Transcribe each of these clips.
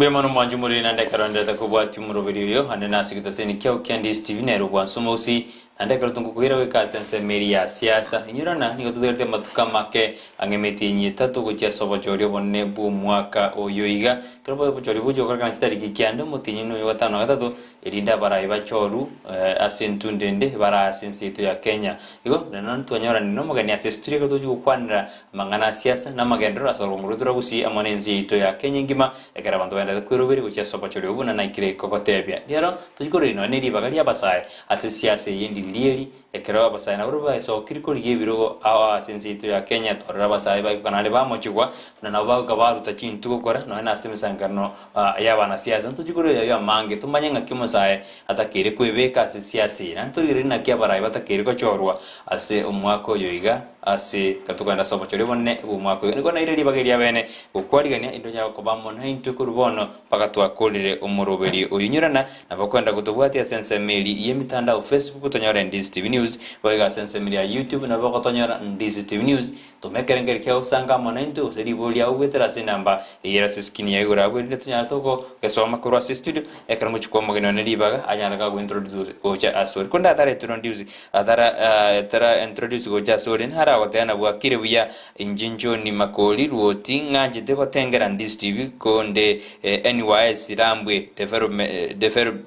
Mbuya mono mwanche omoriri naende ekero nderete kobwatia omoroberi oyo ande nase egetaseni kiao kia Ndisi TV nere obwansu omogusii naende ekero tongokoira goika ase ensemo eria ya siasa. Inyorana nigo totegerete amatuko amake ang'e emetienyi etato gochia ase obochori obonene bw'omwaka oyo iga. Ekero obochori bogochia gokorekana chitariki kianda omotienyi noyo gatano na gatato erinde abarai bachoru ase entunda ende bare ase ense yaito ya Kenya. Igo rero ntwanyoranire nomogeni ase estudio ekero togochia gokwanera Amang'ana a siasa na amagenderero ase orogongo rwaito rwa Gusii amo nense yaito ya Kenya engima, ekero abanto baenderete kweroberia gochia ase obochori obwo buna naikire kogotebia. Riaro tochie korora nonya ne ribaga ri'abasae ase siasa eye ndiri eri, ekero abasae nabarobwo baesokire korigia ebirogo ao ao ase ense yaito ya Kenya, twarora abasae baigokana are bamochigwa buna nabo bagoika baruta chintu gokora nonya nase emesangererekano y'abanasiasa. Ntochie korora ayio amange tomanye ng'aki omosae atakeire kwebeka ase siasa eye, naende torigererie naki abarai batakeire gochorwa ase omwaka oyo iga. Ase togenda ase obochori obonene bw'omwaka oyo, nigo naire ribaga eria bene gokwarigania, inde onyare koba amo naintwe korwa bono mpaka twakorire omoroberi oyo. Inyorana nabo kwenda gotobwatia ase ensemo eria y'emitandao Facebook tonyore Ndizi TV News, boigo ase ensemo eria ya YouTube nabo ogotonyora Ndizi TV News. Toma ekerengerio kiao gosanga amo naintwe gose ribori riao goetera ase enamba eyio ere ase eskrini ya igoro abwo erinde tonyare togogesoma korwa ase estudio ekero ngochia koa omogeni one ribaga anyare gagointroduce gocha asore. Korende atara introduce Atara etara introduce gocha ase ore nare agoteba na bwakire buya inche John Makori Ruoti ng'anchete gotengera Ndizi TV konde NYS Rambwe development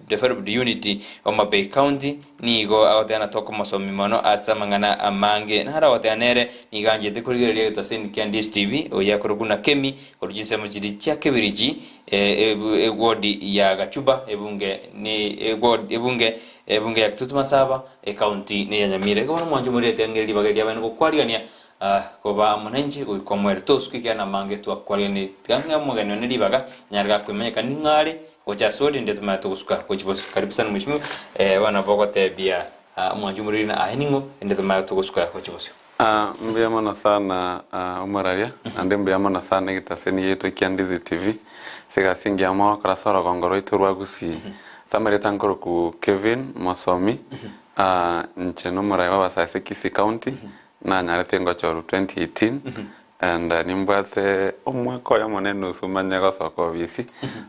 developed unity Homa Bay County nigo agoteba na tokomosomi mono ase amang'ana amange nare agoteba nere nigo anchete korigereria egetaseni kia Ndizi TV oyo akorokwa na Kemi korwa chinsemo chiria chia Kebirichi eward ya Gachuba ebunge ne ebunge Ebunge ya Kitutu Masaba, ecounty neya Nyamira. Igo bono mwanche omoriri ang'e ribaga eria abene gokwarigania koba amo nainche goika omoerio. Tosuka ekiagera namange twakwariganirie. Tiga ng'e omogeni one ribaga anyare gakwemanyeka ning'o are gocha ase ore rinde tomanye togosuka gochia bosio. Karibu sana mheshimiwa, bono nabo ogotebia omwanchi omoriri ng'a aye ning'o rinde tomanye togosuka gochia bosio. Mbuya mono sana omoraria, naende mbuya mono sana egetaseni giaito kia Ndizi TV, ase egasi engiya mogokora ase orogongo rwaito rwa Gusii. Ase amarieta nkorokwa Kevin Mosomi, inche nomorai bw'abasae ase Kisii County, nanyarete ngochorwa 2018, and nimbwate omwaka oyomo na enusu manye gosoka obisi,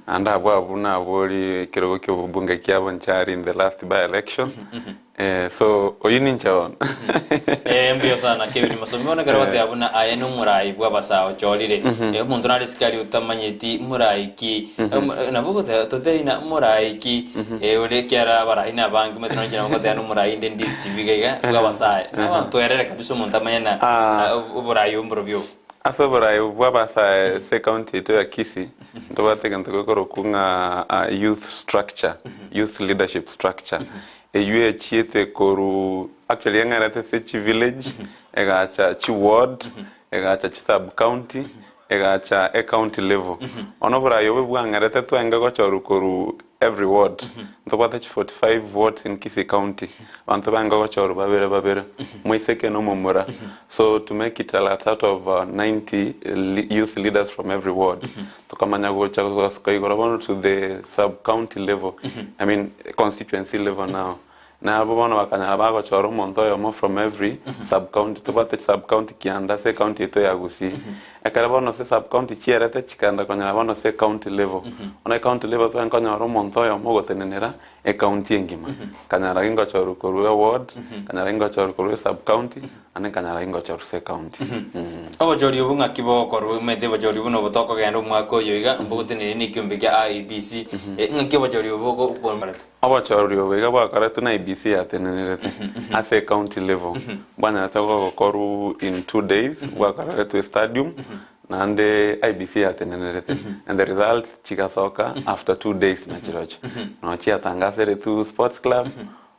naende abwo abwo nabori ekerogo kia obobunge kia Bonchari in the last by election, So oyio ninche bono. Eh, mbuya sana Kevin Mosomi bono ekero goteba buna aye nomorai bw'abasaa ochorire Eh, omonto nare isiko aria otamanyeti morai ki Em, eh, nabo ogoteba totebi na morai ki Eh, ore ekiara abarai na abange omanyete nonye nabo ngoteba nomorai inde Ndizi TV iga iga bw'abasae Abanto twerere kabisa omonto amanye na Ah. ah, oborai obo mborobio obo. Ase oborai bw'abasae ase ecounty yaito ya Kisii, ntobwate egento gekorokwa ng'a ah, youth structure, youth leadership structure. Eyio echiete korwa actually eng'erete ase chi village, egacha chi ward, egacha chi sub county, egacha e county level. Bono oborai obo bwang'erete twenge gochorwa korwa every ward. Ntobwate chi 45 wards in Kisii county, abanto benge gochorwa babere babere, omoiseke na omomura. So to make it a lot out of 90 youth leaders from every ward. Tokamanya gocha gosuka igoro bono to the sub county level, I mean constituency level now. Na abwo bono bakanyara bagochora omonto oyomo from every sub county. Tobwate sub county kianda ase ecounty yaito ya Gusii. Ekero bono ase sub county chierete chikaenda konyora bono ase ecounty level. Bono ecounty level tware konyora omonto oyomo ogotenenera ecounty engima. Nkanyara gingochorwa korwa eward, nkanyara gingochorwa korwa esub county, naende nkanyara gingochorwa ase ecounty. Obochori obwo ng'aki bogokorwa? Omanyete obochori buna obo tokogenda omwaka oyo iga, mbogotenenia na ekiombe kia IEBC. Ng'aki obochori obo bokoretwe? Obochori obo iga bwakoretwe na IEBC yatenenerete ase ecounty level, bwanyarete gokorwa in 2 days, bwakoreretwe estadium, naende IEBC yatenenerete and the results chigasoka after 2 days nachirochio. Noo chiatangaseretwe sports club,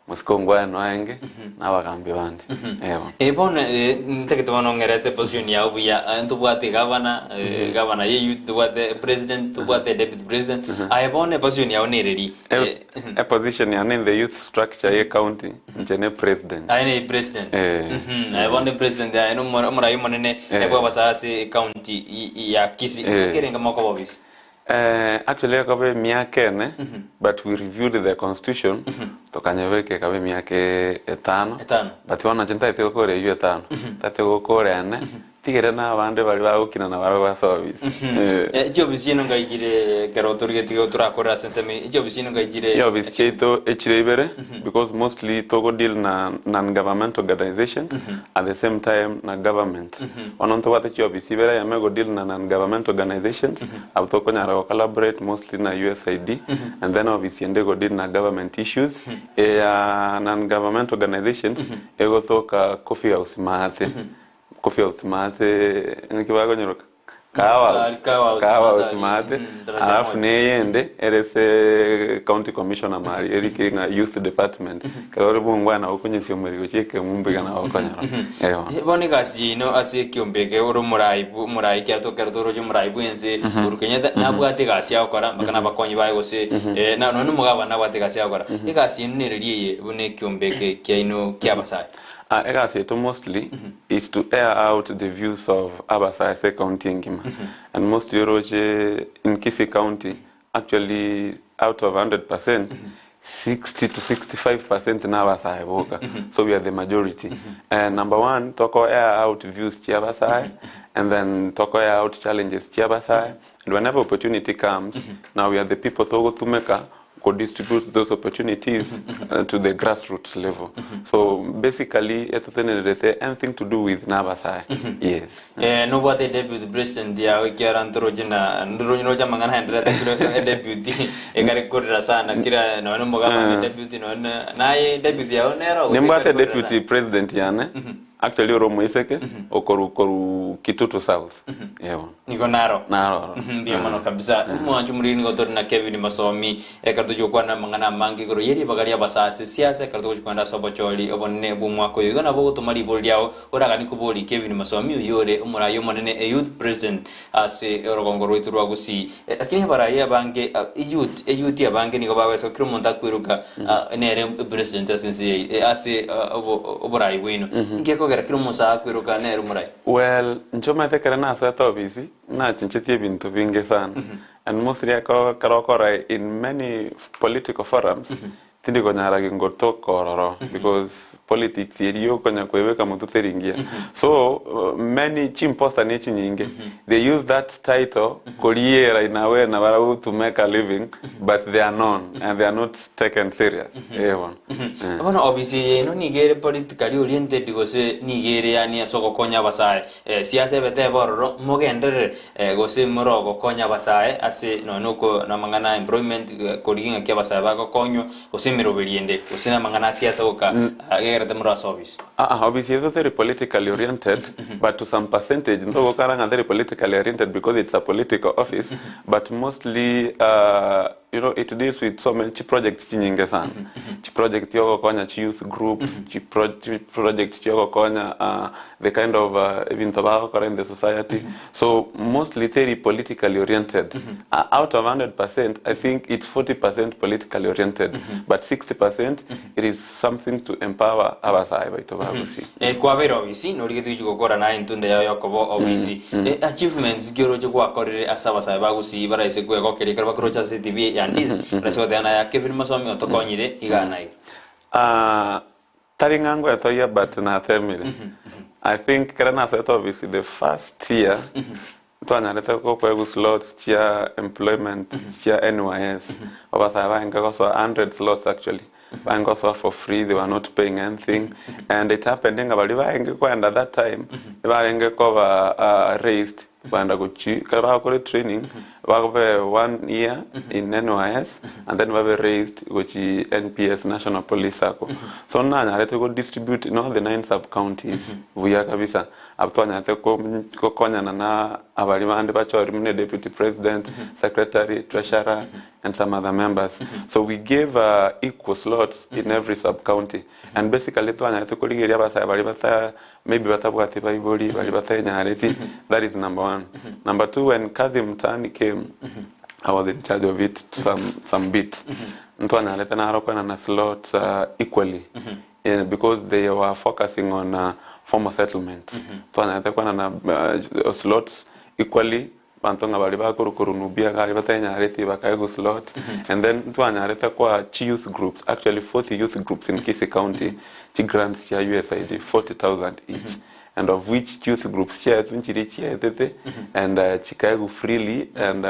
mosike ongwae noenge, na abagambi bande. Eh bono. Eh, bono eh, ntagete bono ong'ere ase position yao buya. Eh, ntobwate gavana, eh, gavana ye youth, ntobwate president, ntobwate deputy president. Aye bono eposition yao nereri? Eh, E position yane in the youth structure ye county inche ne president. Aye ne president. Eh. Aye bono ne president, aye no omorai omonene Eh. bw'abasae ase ecounty ya Kisii. Eh. Kerenge mokoba obisi? Actually ekoba emiaka ene but we reviewed the constitution tokanyebeka ekaba emiaka etano Etano. but bono inche ntagete gokora eywo etano ntagete gokora ene. Tigere na abande baria bagokina na barabwo ase ofisi. Eh. Chiofisi chiaino ngai chire ekero torigetie igo torakorera ase ensemo eye, chiofisi chiaino ngai chire? Chiofisi chiaito echire ibere because mostly togo deal na non government organizations at the same time na government. Bono ntobwate chiofisi ibere eyemo ego deal na non government organizations abwo tokonyara go collaborate mostly na USAID and then ofisi ende ego deal na government issues eya non government organizations egotoka Coffee House maate. Coffee House maate ng'aki bakonyeroka Kahawa House Kahawa House Kahawa maate House aria. maate Daraja alafu moja. neyende ere ase county commissioner mari erikire ng'a youth department ekero ore bongwana okonyesia omorero gochia ekemumbu iga nabo okonyora eeh. Bono egasi yaino ase ekiombe eke ore omorai bwo omorai ekiagera tokero toroche omorai bwense Uhuru Kenyatta nabwate egasi agokora mpaka na abakonyi baye gose na nonye na omogabana nabwate egasi agokora. Egasi yaino nereri eye buna ekiombe eke kiaino kia abasae? Ah, egasi yaito mostly is to air out the views of abasae ase ecounty engima and mostly oroche in Kisii county actually out of 100% 60 to 65% na abasae boka so we are the majority and number one toko air out views chia abasae and then toko air out challenges chia abasae and whenever opportunity comes now we are the people togotumeka ko distribute those opportunities to the grassroots level so basically etotenererete anything to do with nabasae yes. Nobwate deputy president yao ekiagera ntoroche na ndoroche roche amang'ana aenderete kera edeputy ekare korera sana kera nonya na omogabana deputy nonya naye deputy yao nero gose Nimbwate ekare korera deputy sana? president yane actually ore omoiseke okoru koru Kitutu South yebo. Nigo naro. Naro oro. Mbuya mono kabisa. Omwancho omoriri nigo tore na Kevin Masomi ekero tochia gokwana amang'ana amange igoro ye ribaga ri'abasae ase siasa ekero togochia kogenda ase obochori obonene bw'omwaka oyo. Igo nabo ogotoma ribori riao oraganie koboria Kevin Masomi oyio ore omorai omonene e youth president ase orogongo rwaito rwa Gusii. Lakini abarai abange youth eyouth abange nigo bagweswa kera omonto akweruka nere president ase ense yaito ase oborai bwaino. Inki gekogera kera omosae akweruka nere omorai? Well, inche omanyete ekero nasoete ofisi, nachinchetie ebinto binge sana. And mostly eko ekero okora in many political forums, tindi konyara gingotoka ororo because politics eria okonya koebeka motwe teri ngiya. So, many chimposter ne chinyinge, they use that title koriera in a way nabarabwo to make a living, but they are known and they are not taken serious. Eh bono. Eh. Bono obisi eye yaino nigo ere politically oriented gose nigo ere yaani ase ogokonya abasae? Siasa ebete ebe ororo mogenderere gose more ogokonya abasae ase nonya oko namang'ana a employment korigia ng'aki abasae bagokonywa gose emeroberi ende gose namang'ana a siasa goka gegerete more ase obisi? Aa, obisi yaito teri politically oriented but to some percentage ntogokara ng'a teri politically oriented because it's a political office but mostly You know it deals with so many chiprojects chinyinge sana chiproject yogokonya chi youth groups chipro chiproject chiogokonya the kind of ebinto bagokora in the society so mostly teri politically oriented out of 100% I think it's 40% politically oriented but 60% it is something to empower abasae baito ba Gusii. Kwabeire obisi, norigetie gochia gokora naye entunda yao yokoba obisi. Achievements ki oroche gwakorire ase abasae ba Gusii baraise kwegokeria ekero bakoroche ase etibi ya Ndizi, baraise goteba naye Kevin Masomi otokonyire igaa na iga. Tari ng'a ngoetogia but natemire. I think ekero nasoete obisi the first year, Ntwanyarete gokoegwa slots chia employment chia NYS, abasae barenge gosoa 100 slots actually, barenge gosoa for free they were not paying anything and it happened ng'a baria barenge koenda that time ebarenge koba raised kogenda gochi ekero bagokora etraining babe one year in NYS and then babe raised gochi NPS National Police Sacco. So nanyarete go distribute in all the nine sub counties buya kabisa. Abwo twanyarete gokonyana na abaria bande bachorire buna deputy president, secretary, treasurer and some other members. So we gave equal slots in every sub county and basically twanyarete korigereria abasae baria bata maybe batabwati baibori, baria batenyareti, that is number one. Number two, when Kazi Mtaani came, I was in charge of it to some, some bit. Ntwanyarete naro koenana slots equally because they were focusing on formal settlements. Twanyarete kwenana slots equally, abanto ng'a baria bakorwa korwa Nubia iga aria batenyareti bakaegwa slot, and then ntwanyarete koa chi youth groups, actually 40 youth groups in Kisii county, chi grants chia USAID 40,000 each. and of which youth groups chiaetwe nchiria chiaetete and chikaegwa freely and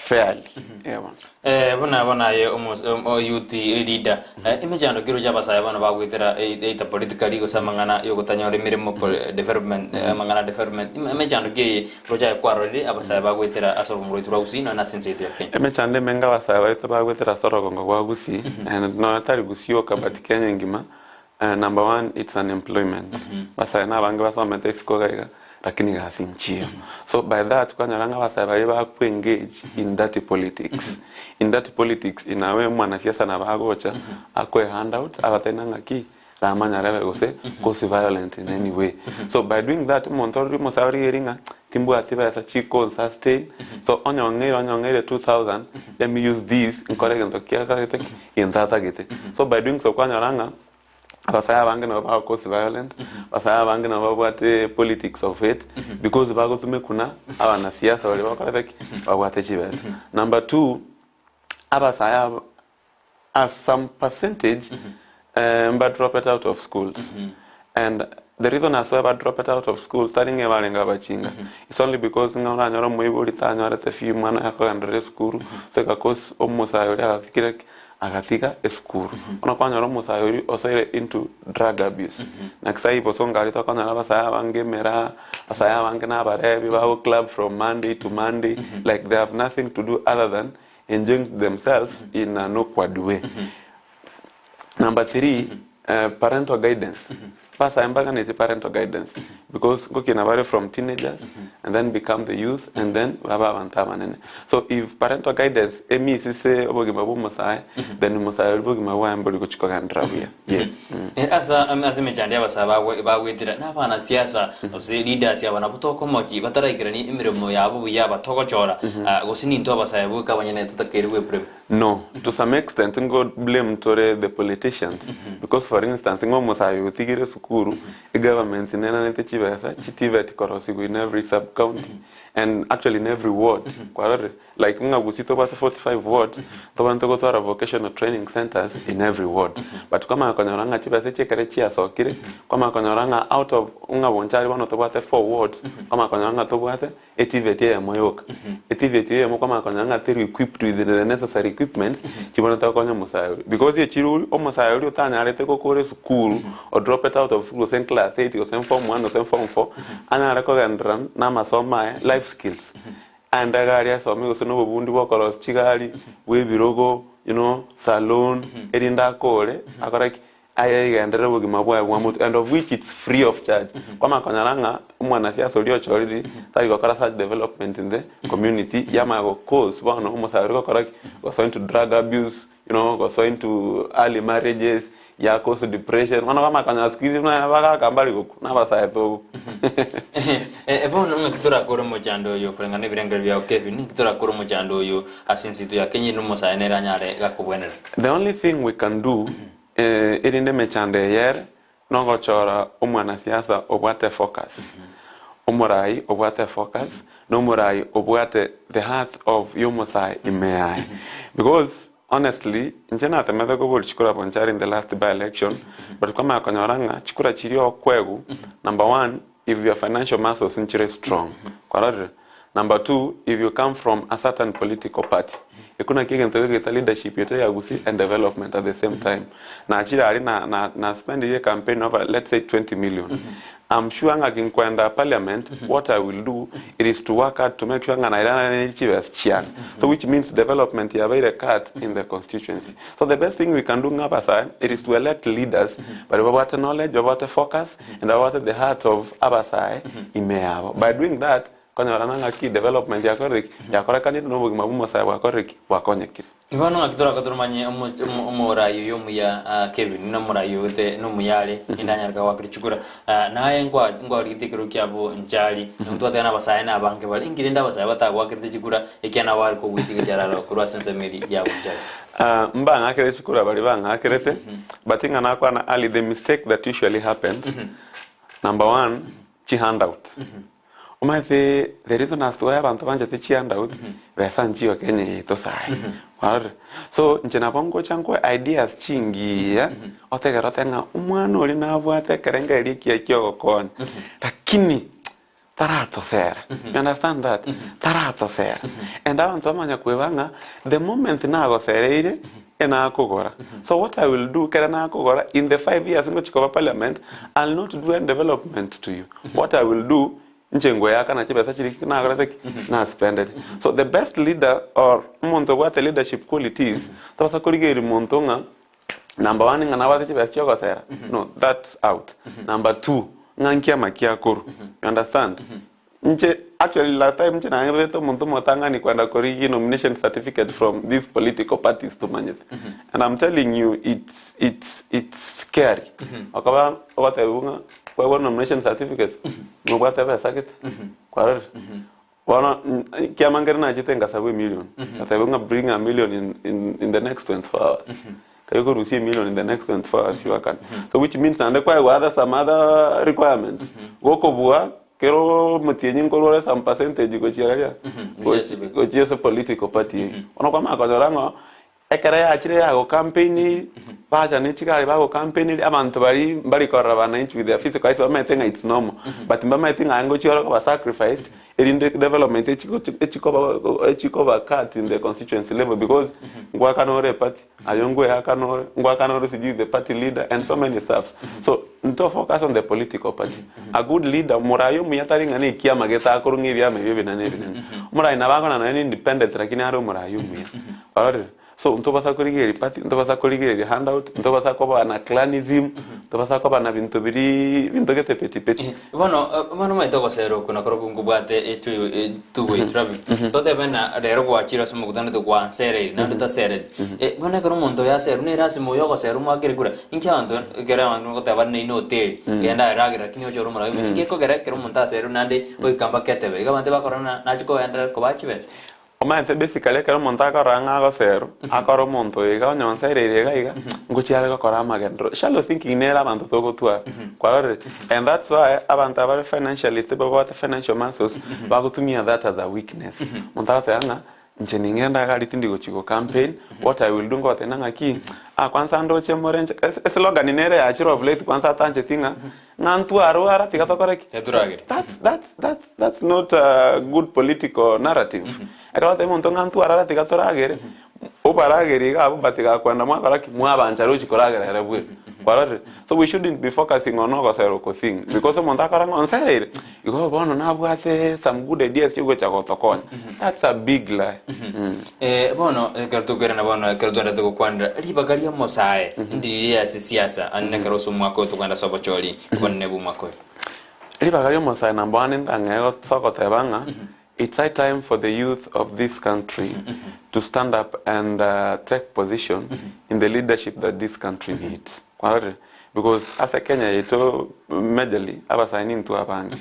fairly. Eeh bono. Eh, buna bono aye omo- o- youth leader, eh, emechando ki oroche abasae bono bagoetera e- either politically gose amang'ana ya ogotanyora emeremo pol- development, eh, amang'ana development, em- emechando ki eye oroche aye kwarorire abasae bagoetera ase orogongo rwaito rwa Gusii nonya ase ense yaito ya Kenya? Emechando emenge abasae baito bagoetera ase orogongo rwa Gusii, and nonya tari Gusii oka but Kenya engima, Number one it's unemployment, abasae na abange basomete isiko iga iga lakini egasi nchiyo. So by that kwanyora ng'a abasae baria bakwe engage in dirty politics, in dirty politics in a way mwanasiasa nabo agocha akoe handout agotebi ng'a ng'aki ramanyarebe gose cause violent in any way. So by doing that omonto orure omosae origereria ng'a timbwati besa chikon sustain so onye ong'eire onye ong'eire 2000 let me use this nkore egento kiakorete ki gento atagete. So by doing so kwanyora ng'a abasae abange nabo bago cause violent, abasae abange nabo babwate politics of hate because bagotumekwa na abanasiasa baria bakorete ki? Babwate chibesa. Number two, abasae aba as some percentage mba dropete out of schools and the reason as why ba dropete out of schools tari ng'a ebarenge abachinga it's only because ng'a oranyore omoibori tanyorete fee omwana oye akogenderera esukuru so ega cause omosae oria agafikire ki agatiga esukuru. Bono kwanyora omosae oria osoire into drug abuse naki sai bosongo aria tokonyora abasae abange emiraa abasae abange na abarebi bago club from Monday to Monday like they have nothing to do other than enjoying themselves in an awkward way. Number three, parental guidance. Basae mbaganetie parental guidance because ngokina bare from teenagers and then become the youth and then babe abanto abanene. So if parental guidance emisise obogima bwa omosae, then omosae oria obogima bwaye mbori gochia kogenderera buya. Yes. Ase ase emechando y'abasae bagwe bagwetera na abanasiasa gose leaders aba nabwo tokomochi bataraikerania emeremo yabo buya batogochora gose nintwe abasae boka abanyene totakeire gweprema. No, to some extent nigo blame tore the politicians because for instance ng'a omosae oyo otigire esukuru, egovernment nenanete chibesa chitivet korosigwa in every sub county and actually in every ward kwarorire Like ng'a gusii tobwate 45 wards, tobwenerete gotwara vocational training centers in every ward. But kwamanya konyora ng'a chibesa echi ekere chiasokire, kwamanya konyora ng'a out of ng'a Bonchari bono tobwate four wards, kwamanya konyora ng'a tobwate eTVET eyemo yoka. ETVET eyemo kwamanya konyora ng'a teri equipped with the necessary equipments, chibwenerete gokonya omosae oria. Because echire oria, omosae oria otanyarete gokora esukuru, o dropped out of school gose class eight gose form one gose form four, anyare kogenderera na amasomo aye, life skills. Aende egari asome gose nobobundi bw'okorosia chigari, bw'ebirogo, you know, saloon, erinde akore, akore ki? Ayegenderere obogima bwaye bwa motwe, and of which it's free of charge. Kwamanya konyora ng'a omwanasiasa oria ochoriri, tari gokora such development in the community, yamanya go cause bono omosae oria gokora ki? Gosoa into drug abuse, you know, gosoa into early marriages, ya cause depression, bono kwamanya konyora siku hizi buna abagaka mbari gokwa, na abasae togokwa. Eh, bono ng'aki torakore omochando oyo koreng'ana nebirengererio biao Kevin, ng'aki torakore omochando oyo ase ense yaito ya Kenya erinde omosae nere anyare gakobwenera? The only thing we can do erinde emechando eye ere, nogochora omwanasiasa obwate focus, omorai obwate focus, na omorai obwate the heart of yomosae ime yaye. Because Honestly, inche natemete koboria chikura Bonchari in the last by election, but kwamanya konyora ng'a chikura chiria okoegwa, number one, if your financial muscles nchire strong, kwarorire? Number two, if you come from a certain political party, ekio nakio egento gegeta leadership yaito ya Gusii and development at the same time. Nachire aria na na na spendirie campaign over let's say 20 million. I'm sure ng'a ginkwenda parliament, what I will do, it is to work hard to make sure ng'a nairana ne chibesa chiane. So which means development yabeire cut in the constituency. So the best thing we can do ng'a abasae, it is to elect leaders baria babwate knowledge, babwate focus, and babwate the heart of abasae ime yabo. By doing that, konyorana ng'aki development yakorire ki? Yakorekanire na obogima bwa omosae bwakorire ki? Bwakonyekire. Bono ng'aki torabe toromanye omorai oyo omuya Kevin nomorai oyo te nomuya are rinde anyare goakera chikura. Naye nkwarigete ekerogo kiabo nchari, ntwateba na abasae na abange bare, inki rende abasae batagoakerete chikura ekiagera nabo bare kogoitiga chiararo korwa ase ensemo eria yabo nchari? Mbang'akere chikura baria bang'akerete, but ing'a nakwana early the mistake that usually happens, number one, chihandout. Omanyete the reason as to why abanto banchete chihandout, besa nchiyo Kenya yaito sayi. Kwarorire? So inche nabo ngocha nkoe ideas chingiya, otegere otebe ng'a omwana oria nabwate ekerengererio ekiya kia ogokonya, lakini taratosera. You understand that? Taratosera. And abanto bamanya koeba ng'a the moment nagosereire, enakogora. So what I will do ekere nakogora, in the 5 years ngochia koba parliament, I'll not do any development to you. What I will do, inche ngoeakana chibesa chiria nakorete ki? Naspendete. So the best leader or omonto obwate leadership qualities, tobasa korigereria monto ng'a number one ng'a nabwate chibesa chiogosera, no, that's out. Number two, ng'a nkiama kiakorwa. You understand? Inche actually last time inche nabete omonto omotang'ani kwenda korigia nomination certificate from these political parties tomanyete. And I'm telling you it's it's it's scary. Okoba ogotebiwa ng'a kwegwa nomination certificate nobwate ebesa gete kwarorire. Bono kiama nkere nachete ngasabwa emillion ngatebiwa ng'a bring a million in in in the next 24 hours. Karia okorusia emillion in the next 24 hours yoakane. So which means naende kwaegwa other some other requirements gokobua kero omotienyi nkorwa ore some percentage gochia aria gochia ase political party eyio. Bono kwamanya konyora ng'a ekere yachire yago campaign bacha ne chigari bago campaign abanto baria mbari korora bananchi with their physical eyes bamaete ng'a it's normal but mbamaeti ng'a aye ngochia ore koba sacrificed erinde development echikoba echikoba cut in the constituency level because ngoakana ore eparty aye ngoeakana ore ngoakana ore sijui the party leader and so many stuffs. So nto focus on the political party. A good leader morayi omuya tari ng'a na ekiama getakorwa ng'a ebiama ebi ebinene ebinene. Omorayi nabo akona nonya na independent lakini are omorayi omuya. Ororire? So ntobasa korigereria party, ntobasa korigereria handout, ntobasa koba na clanism, ntobasa koba na binto biria binto gete petty petty. Bono bono omanyete ogosera oko nakorokwo nkobwate etugo traffic totebe na rero gwachire ase omokutano togwansereire naende otasereti. Bono ekero omonto oyo aserwa nere ase moyo ogoserwa omwakere kura inki abanto ekero abanto bagoteba naende hoteli genda aye ragera lakini ochore omoraia omuya inki ekogera ekero omonto aserwe naende goika mpaka etebe iga abanto bakorora ng'a nachi kogenderera kobaa chibesa. Omanyete basically ekero omonto akorora ng'a agoserwa, akore omonto oyo iga onye onsereire iga iga, ngochia are gokora amagenderero. Shallow thinking nere abanto togotwara, kwarorire? And that's why abanto abare financially stable babwate financial muscles, bagotumia that as a weakness. Omonto agoteba ng'a inche ningende iga aria tindi gochia go campaign, what I will do ngoteba ng'aki, ah kwanza ndoche more inche, eslogan nere yachire of late kwanza atancheti ng'a, Ng'a ntwarwara tiga tokore ki? Tiga toragere. That's, that's, that's, that's not a good political narrative. Ekero oteba omonto ng'a ntwarara tiga toragere, obaragerie iga abwo but gakwenda mwakora ki? Mwabancha rochi koragera ere bweka. Kwarorire? So we shouldn't be focusing on ogosera oko thing because omonto akora ng'a onsereire, igo bono nabwate some good ideas chiogocha gotokonya. That's a big lie. Bono ekero tokoirana bono ekero twenderete gokwanera ribaga ri'omosae ndiri ase siasa ande nekero ase omwaka oyo tokogenda ase obochori obonene bw'omwaka oyo. Ribaga ri'omosae number one ndang'ee ase ogoteba ng'a it's high time for the youth of this country to stand up and take position in the leadership that this country needs. Kwarorire? Because ase Kenya yaito majorly abasae nintwe abange.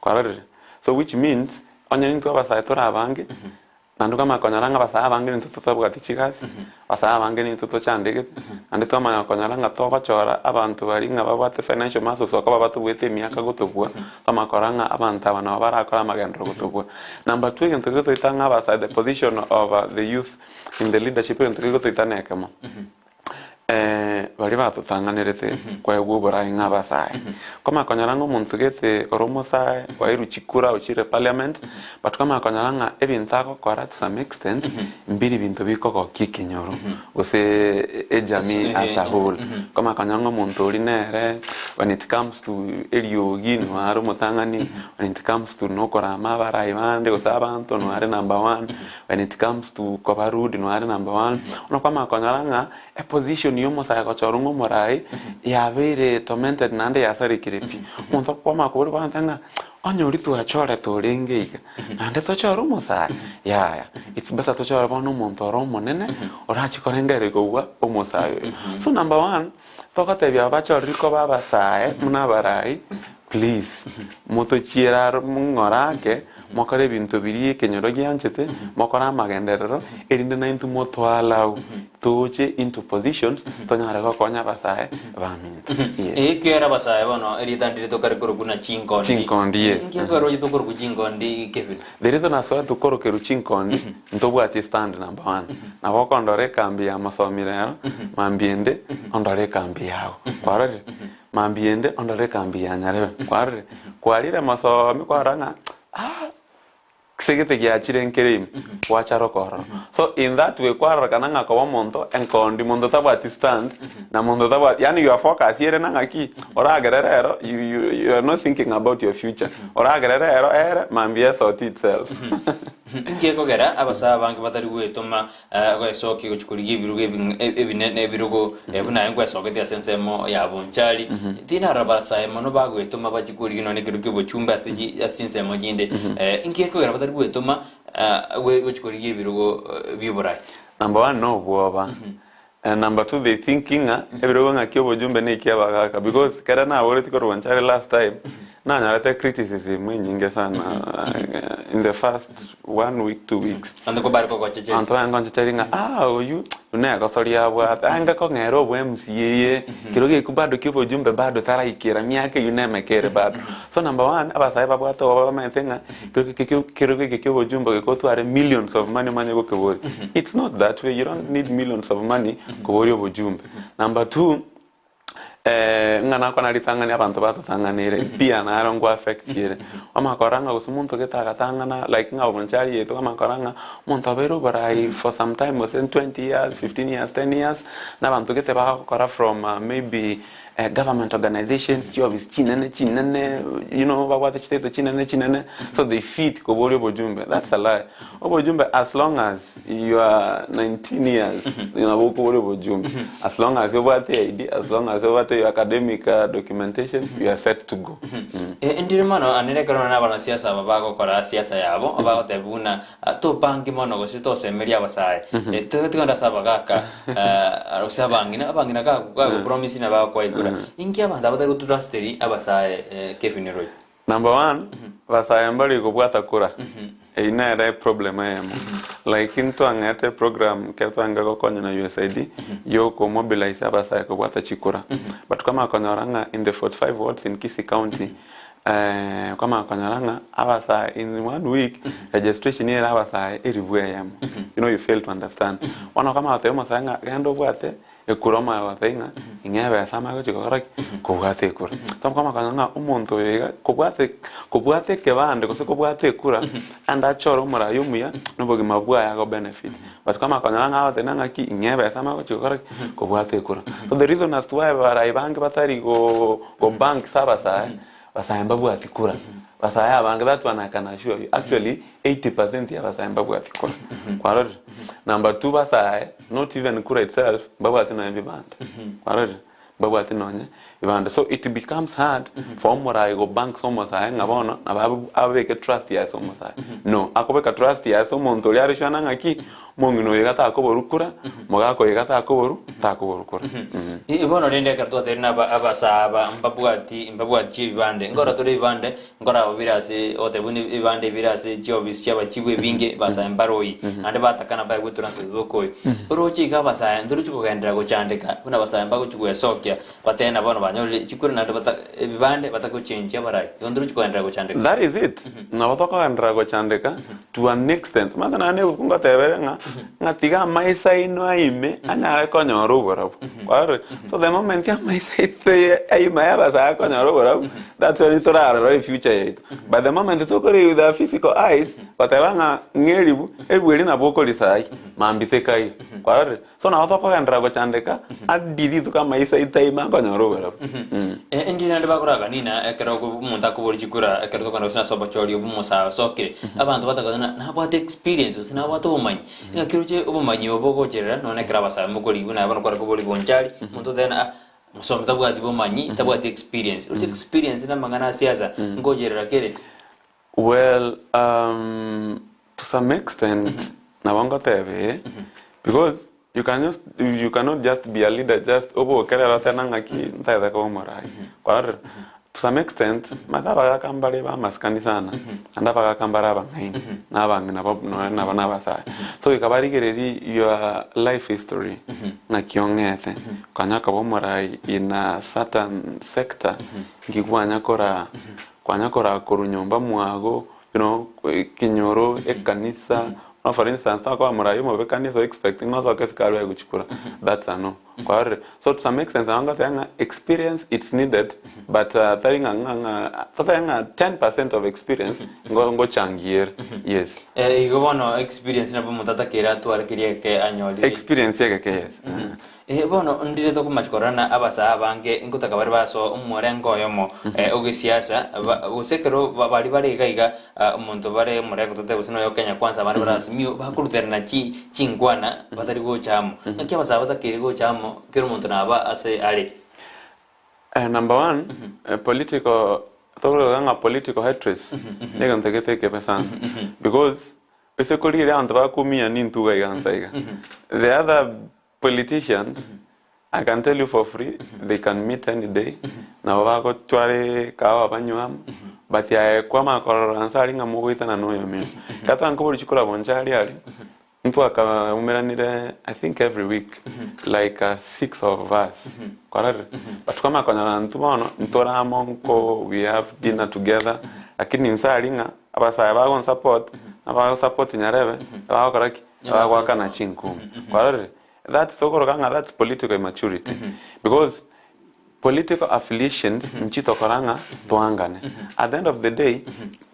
Kwarorire? So which means onye nintwe abasae tore abange Naende kwamanya konyora ng'a abasae abange nintwe totabwati chigasi, abasae abange nintwe tochandegete, naende twamanya konyora ng'a togochora abanto baria ng'a babwate financial muscles okoba batobwete emiaka gotobua, twamanya korora ng'a abanto aba nabo barakore amagenderero gotobua. Number two egento kegotoita ng'a abasae the position of the youth in the leadership egento kegotoita nekemo. Baria batotang'anerete koegwa oboraai ng'a abasae. Kwamanya konyora ng'a omonto gete ore omosae oeirwe chikura ochire parliament, but kwamanya konyora ng'a ebinto agokora to some extent mbiri binto bikogokia ekenyoro gose ejamii as a whole. Kwamanya konyora ng'a omonto oria nere when it comes to eriogi nigo are omotang'ani, when it comes to nokorama abarai bande gose abanto nigo are number one. When it comes to koba rude nonya are number one, bono kwamanya konyora ng'a eposition ya omosae gochorwa ng'a omorai yabeire tormented naende yasarekire pi. Omonto kwamanya koboria kwanza ng'a onye oria twachorete orenge iga, naende tochore omosae? Yaya, it's better tochore bono omonto ore omonene orachie korengereria kobua omosae oyo. So number one, togotebia aba bachorire koba abasae buna abarai, please motochiere aro ng'ora ake. Mokore ebinto biria ekenyoro gianchete, mokore amagenderero, erinde naintwe motwalau toche into positions tonyare gokonya abasae baminto. Yes. Ekiagera abasae bono erieta ndire tokare korokwa na chinkondi. Chinkondi, yes. Inki ekero roche tokorokwa chinkondi Kevin? The reason as why tokorokerwa chinkondi, ntobwati stand number one. Nabo okondora ekambi ya mosomi rero, mambia ende ondore ekambi yago. Kwarorire? Mambia ende ondore ekambi ya nyarebe. Kwarorire? Kwarire mosomi kwarora ng'a ah, segete giachire nkere ime, gwacharoka ororo. So in that way kwarorekana ng'a koba omonto enkondi, monto tabwati stand, na monto tabwati yaani your focus ere na ng'aki, oragere rero you you you are not thinking about your future. Oragere rero ere, mambia esoti itself. Inki ekogera abasae abange batari gwetoma Goesokia gochia korigia ebirogo ebinene ebirogo buna aye ngwesoketie ase ensemo ya bonchari, tinarora abasae mono bagwetoma bachie korigia nonya ekerogo ki'obochumbe ase chi ase chinsemo chinde. Inki gekogera batari gwetoma gochia korigia ebirogo bi'oborai? Number one nobwoba, and number two they think ng'a ebirogo ng'aki obojumbe na eki abagaka because kere naboretie korwa bonchari last time, Nanyarete criticism enyinge sana in the first one week, 2 weeks. Abanto ko bare kogochecheria. Abanto bare ngonchecheria ng'a ah oyio buna egosoria abwate aye ngakong'era obo MCA eye kero geku bado kia obojumbe bado taraikera miaka eyio nemeke ere bado. So number one abasae babwate obobe bamaete ng'a kero geke kio kero geke kia obojumbe goika otware millions of money omanye gokeboria. It's not that way you don't need millions of money koboria obojumbe. Number two. Ng'a nakwana ritang'ani abanto batotang'aneire pia naro nko affect ere. Amakora ng'a gose omonto gete agatang'ana like ng'a bonchari yaito amakora ng'a omonto abeire oborai for some time gose 20 years, 15 years, 10 years, na abanto gete bagokora from maybe government organizations, chiofisi chinene chinene you know babwate chititle chinene chinene, so they fit koboria obojumbe, that's a lie. Obojumbe as long as You are 19 years nabo okobora obojumbe as long as obwate ID as long as obwate your academic documentation you are set to go. Ndire mono ande ekero nonye nabanasiasa aba bagokora siasa yabo bagotebia buna topange mono gose tosemerie abasae tigenda ase abagaka gose abang'ina abang'ina gagopromise nabo bagokoa ekura inki abanto aba batari gotrusteri abasae Kevin Roy? Number one, basae mbari kobwata kura, eyio nere eproblem eyemo. Like ntwang'ete eprogram ekero twarenge gokonywa na USAID, ya okomobilize abasae kobwata chikura. But kwamanya konyora ng'a in the 45 wards in Kisii County, kwamanya konyora ng'a abasae in one week, registration ere abasae eribu eyemo. You know you fail to understand. Bono okamanya gotebia omosae ng'a genda obwate Ekura omanye goteba ng'a ing'e ebesa amanye gochia gokora ki? Kobwata ekura. So okomakanya ng'a omonto oyo iga kobwata kobwata ekebande gose kobwata ekura, ande achore omorai omuya, na obogima bwaye ago benefit. But kwamanya konyora ng'a agoteba ng'aki ing'e ebesa amanye gochia gokora ki? Kobwata ekura. So the reason as to why abarai bange batari go go bank ase abasae, abasae mbabwati kura. Abasae abange that one I can assure you, actually 80% ya abasae mbabwati kura. Kwarorire? Number two basae, not even kura itself, mbabwati nonye ebibande. Kwarorire? Mbabwati nonye ebibande. So it becomes hard for omorai go bank ase omosae ng'a bono nabo abe abeke trust yaye ase omosae. No, akobeka trust yaye ase omonto oria are sure ng'aki, omong'ina oyo iga takoborwa kura, omogaka oyo iga takoborwa, takoborwa kura. Bono rende ekero twatebire ng'a abasae aba mbabwati mbabwati chiebibande, nkora tore ebibande Nkoraba bire ase ogotebia buna ebibanda bire ase chiofisi chi'abachibu ebinge, basae mbaroi, naende batakana baegwe eturanso bokoyo. Oroche iga abasae ntorochi kogenderera gochandeka, buna abasae mbagochi gwesokia, batebe na bono banyorire chikura naende bata ebibande batagochenchia abarai. Igo ntorochi kogenderera gochandeka. That is it. Nabo tokogenderera gochandeka to an extent. Omanyete naende ebuku ngotebere ng'a, ng'a tiga amaiso aino aime anyare konyora oborabu. Kwarorire? So the moment amaiso aito aime aya abasae akonyora oborabu, that's when torarore efuture yaito. But the moment tokorigia with our physical eyes, goteba ng'a ng'a eribu, eribu eria nabo okorisa ayio, mambia tekaiyo. Kwarorire? So nabo tokogenderera gochandeka, hadi rituko amaiso aito aime akonyora oborabu. Endi naende bakoraga nina ekero omonto akoboria chikura ekero tokogenda gose ase obochori obwo omosae osokire, abanto batagoteba ng'a nabwate experience gose nabwate obomanyi. Ng'aki roche obomanyi obo ogocherera nonya ekero abasae mokorigwa buna bono kware koboria bonchari, omonto oteba ng'a ah, mosomi tabwati bomanyi, tabwati experience. Roche experience na amang'ana a siasa nkocherera kere. Well, to some extent nabo ngoteba ee, because you can just you cannot just be a leader just oboke rero otebe ng'aki ntagete koba omorai, kwarorire? To To some extent, omanyete abagaka mbare b'amasikani sana, naende abagaka mbare abang'aini, na abang'ina ba nonya nabo na abasae. So goika barigererie your life history, ng'aki ong'ete, konya koba omorai in a certain sector, nki kwanya koraa, kwanya koraa korwa nyomba mwago, you know, ekenyoro, ekanisa, bono for instance, tokoba morai omobe ekanisa o expect ng'a osoke isiko aria oye gochikura, that's a no. Kwarorire? So to some extent nabo ngoteba ng'a experience it's needed but tari ng'a ng'a ng'a totebe ng'a 10% of experience ngo ngochangia ere, yes. Eh, igo bono experience nabo omonto atakeire atware keria eke anyorire. Experience egeke yes. Eh, bono ndire tokomachi korora na abasae abange nkotaka bare basoa omorengo oyomo eh, ogesiasa ba gose ekero ba baria bare iga iga ah, omonto bare omorengo totebe gose noyo Kenya Kwanza abande bare Azimio bakoruterana chi chinkwana batari gocha amo. Naki abasae batakeire gocha amo kera omonto naba ase are. Number one, political tokorora ng'a political hatreds negento gete ekebe sana because ase korigereria abanto bakumia nintuga iga nsa iga the other Politicians, I can tell you for free, they can meet any day, nabo bagotwara ekahawa banywe amo, but aye kwamanya korora nse aria ng'a mogoitana na oyomino. Ekero nkoboria chikura boncha aria aria, ntwakaumeranire I think every week, like six of us, kwarorire? But kwamanya konyora intwe bono, ntore amo nko we have dinner together, lakini nse aria ng'a abasae bagonsupport, na bagosupport nyarebe, bagokora ki? Bagoakana chinkumu. Kwarorire? That's tokoroka ng'a that's political immaturity. Because political affiliations nchitokora ng'a twangane. At the end of the day,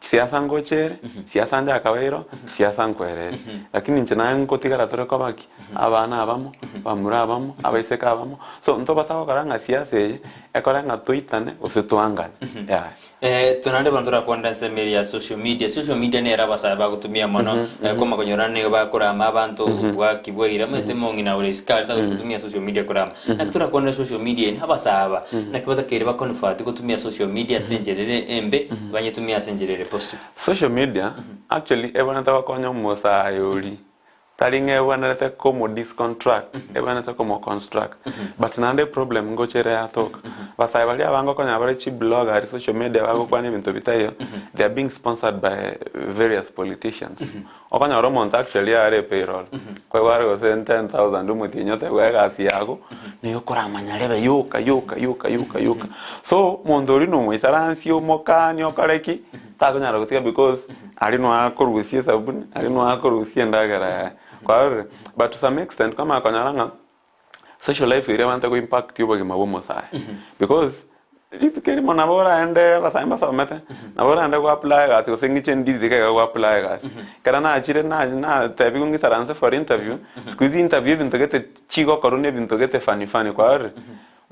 siasa ngocha ere, siasa njakabairo, siasa nkwere ere. Lakini inche naye nkotigara tore koba ki? Abana abamo, abamura abamo, abaiseke abamo. So ntobasa gokora ng'a siasa eye, ekore ng'a toitane gose twangane. Yaya. Eh, tonande bono torakwanera ensemo ere ya social media. Social media nere abasae bagotumia mono eh, kwama konyora nigo bakorama abanto bwaki bwaira omanyete mong'ina ore isiko aria tagochi gotumia social media korama. Naki torakwanera social media eye abasae aba naki batakeire ba convert gotumia social media ase enchera ere embe banyetumie ase enchera ere positive. Social media actually ebwenerete gokonya omosae oria Tari ng'a ebwenerete komo discontract, ebwenerete komo construct. But naende eproblem ngocha ere yatoka. Abasae baria abange okonyora bare chiblogger aria social media bagokwana ebinto bitaiyo, they are being sponsored by various politicians. Okonyora omonto actually are epayroll, koigwa are gose 10,000 omotienyi otebiwa egasi yago, nigo okoramanya rebe yoka yoka yoka yoka yoka. So, omonto oria nomoisaransi omokani okore ki, Takonyara gotiga because aria noe akorusia esabuni, aria noe akorusia endagera yaye. Kwarorire? But to some extent kwamanya konyora ng'a social life eria ebwenerete go impact obogima bwa omosae. Because rituko erimo nabo oraende abasae mbasomete, nabo oraende go apply egasi gose ng'iche ndizi iga iga go apply egasi. Ekero nachire na natebiwa ng'isaranse for interview, siku hizi interview ebinto gete chigokorwa na ebinto gete funny funny kwarorire?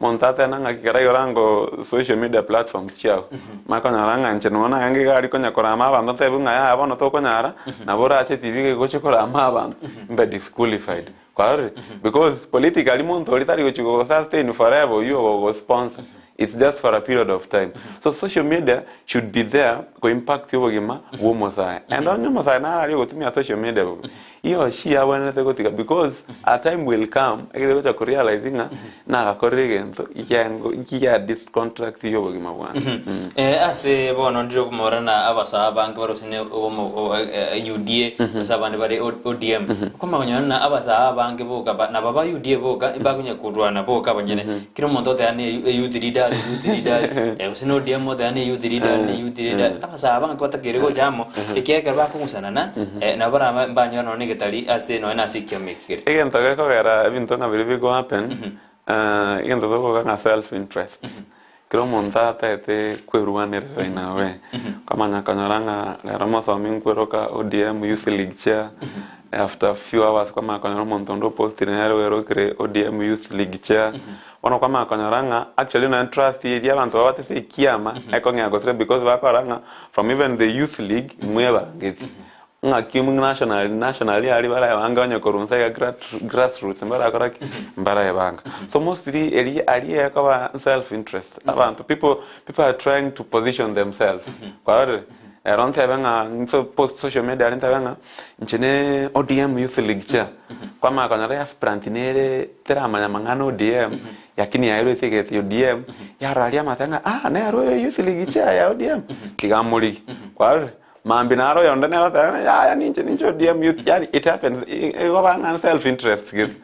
Omonto ateba ng'aki kera igoro ango social media platforms chiago, omanye konyora ng'a inche nonya naye iga aria konya korama abanto ntebiwe ng'a yaya bono tokonyara, nabo orache TV iga egochia korama abanto, mbe disqualified. Kwarorire? Because politically monto oria tari gochia go sustain forever oywo ogogo sponsor, it's just for a period of time. So social media should be there ko impact obogima bwa omosae. And onye omosae naro aria ogotumia social media bobe, Iyo she abwenerete gotiga because a time will come ekero ogocha ko realize ng'a nagakorire egento giango gia discontract y'obogima bwane. Eh, ase bono ndire okomora na abasaa abange bare gose ne obomo o- eh, UDA gose abande bare O- ODM okomanya konyora na abasaa abange boka ba- nabo ba UDA boka bakonya korwana boka abanyene kera omonto oteba ne eyouth leader are youth leader are eh, gose ne ODM oteba ne youth leader are ne youth leader abasaa abange batakeire gocha amo ekiagera ekero bakong'usanana eh, nabo baraba mbanyora nonya na egetari ase nonya na ase ekiama eki kere. Egento gekogera ebinto ng'a biria bigo happen, egento tokoga ng'a self interest. Kera omonto atagete kwerwanerera in a way, okamanya konyora ng'a rero mosomi nkweroka ODM youth league chair, after few hours kwamanya konyora omonto onde opostire nere oerokire ODM youth league chair, bono kwamanya konyora ng'a actually nonye trust eria abanto babwate ase ekiama ekong'ea gosira because bakorora ng'a from even the youth league mwebangeti. Ng'aki nationally nationally aria baraebange onye korwa inse iga grassroots mbarakora ki? Mbaraebanga. So mostly eria aria ekoba self interest abanto people people are trying to position themselves kwarorire? Ero ntebe ng'a nso post social media aria ntebe ng'a inche ne ODM youth league chair. Kwamanya konyora aspirant nere teramanya mang'ana ODM lakini yaerwete egete ODM yarora aria amate ng'a ah nere oyo youth league chair ya ODM tiga amorigie. Kwarorire? Mambia naro oyonde nere oteba ng'a yaya ninche ninche ODM youth yaani it happens igo ba ng'a self interest gete.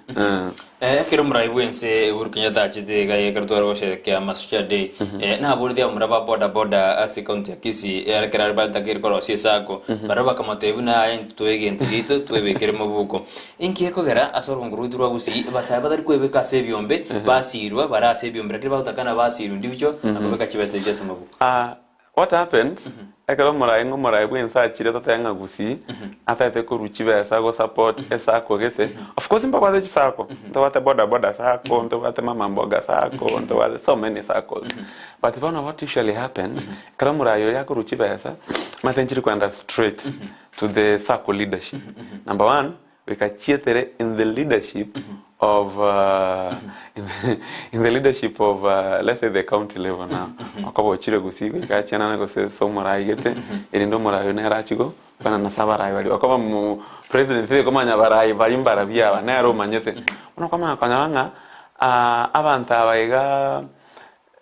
Ekero omorai bw'ense Uhuru Kenyatta achete iga ekero tware gosherekea Mashujaa Day, naboretie abamura ba boda boda ase ekaunti ya Kisii ekero are baretakeire korosia esako, barabwo bakamotebia buna aye intwe toe egento giaito twebekere mobuko. Inki gekogera ase orogongo rwaito rwa Gusii abasae batari kwebeka ase ebiombe basirwa bare ase ebiombe lakini bagotakana basirwa individual na kobeka chibesa echio ase omobuko? What happens, ekero omorai ng'a omorai bwense achire totebe ng'a Gusii, atagete korwa chibesa go support esacco gete, of course mbabwate chisacco, ntobwate boda boda sacco, ntobwate mama mboga sacco, ntobwate so many saccos. But bono what usually happens, ekero omorai oria akorwa chibesa, omanyete nchiri koenda straight to the sacco leadership. Number one, Goika chietere in the leadership of in the leadership of let's say the county level now. Okoba ochire gusii goika achianane gose ase omorai gete, erinde omorai oyo nere achie go kwana ase abarai baria. Okoba mo president tari komanya abarai baria mbarabwo aba, nere omanyete. Bono okomanya konyora ng'a abanto aba igaa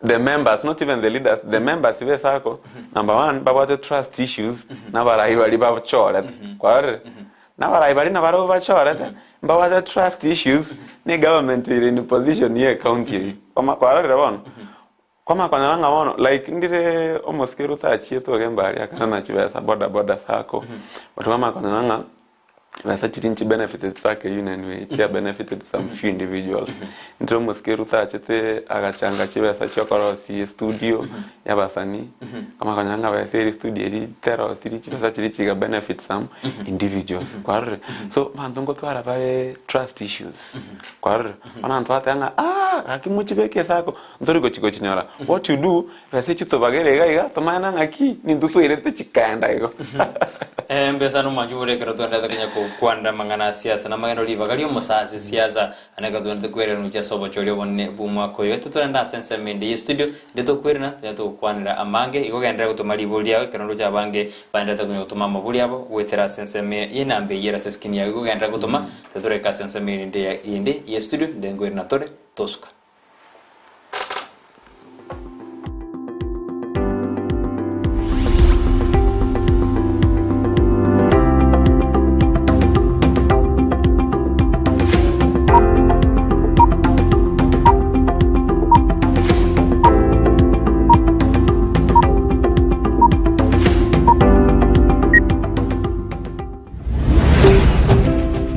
The members, not even the leaders, the members be sacco, number one, babwate trust issues nabarai baria bachorete. Kwarorire? Nabarai baria nabarabwo bachorete, mbabwate trust issues ne government ere in position ye county eyio. Kwama kwarorire bono? Kwamanya konyora ng'a bono, like ndire omosike otachiete ogemba aria akana na chibesa boda boda sacco, but kwamanya konyora ng'a. Besa chiria nchi benefited sacco eyio in any way, chia benefited some few individuals. Ndire omosike Ruth achete agachanga chibesa chia okorosia estudio ya abasanii, amakonyora ng'a besa eria estudio eria terosirie chibesa chiria chiga benefit some individuals, kwarorire? So abanto ngotwara bare trust issues, kwarorire? Bono abanto bateba ng'a aah gaki mochibeke esacco, ntori gochi gochinyora. What you do, Besa echio tobagere iga iga, tomanye ng'aki nintwe twairete chikaenda igo. Embesa nomwanchi bore ekero twenderete konya gokwanera amang'ana a siasa na amagendo ribaga ri'omosaase siasa ande ekero twenderete kwerera gochia ase obochori obonene bw'omwaka oyo. Totorende ase ensemo ende ye studio ende tokwerena tonya togokwanera amange igo genderera gotoma ribori riao ekero ndoche abange baenderete konya gotoma amabori abo goetera ase ensemo y'enamba eyio ere ase eskrini yao igo genderera gotoma totoreke ase ensemo erinde ende ye studio ende nkwerena tore tosuka.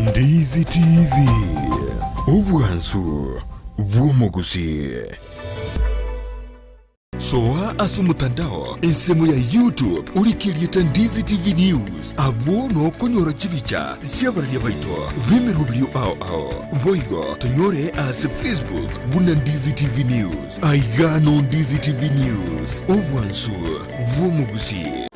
Ndizi TV, obwansu bw'omogusii. Soa ase omotandao ensemo ya YouTube orike erieta Ndizi TV News abwo nokonyora chibicha chi'abararia baito b'emeroberio ao ao. Boigo tonyore ase Facebook buna Ndizi TV News. Aiga no Ndizi TV News, obwansu bw'omogusii.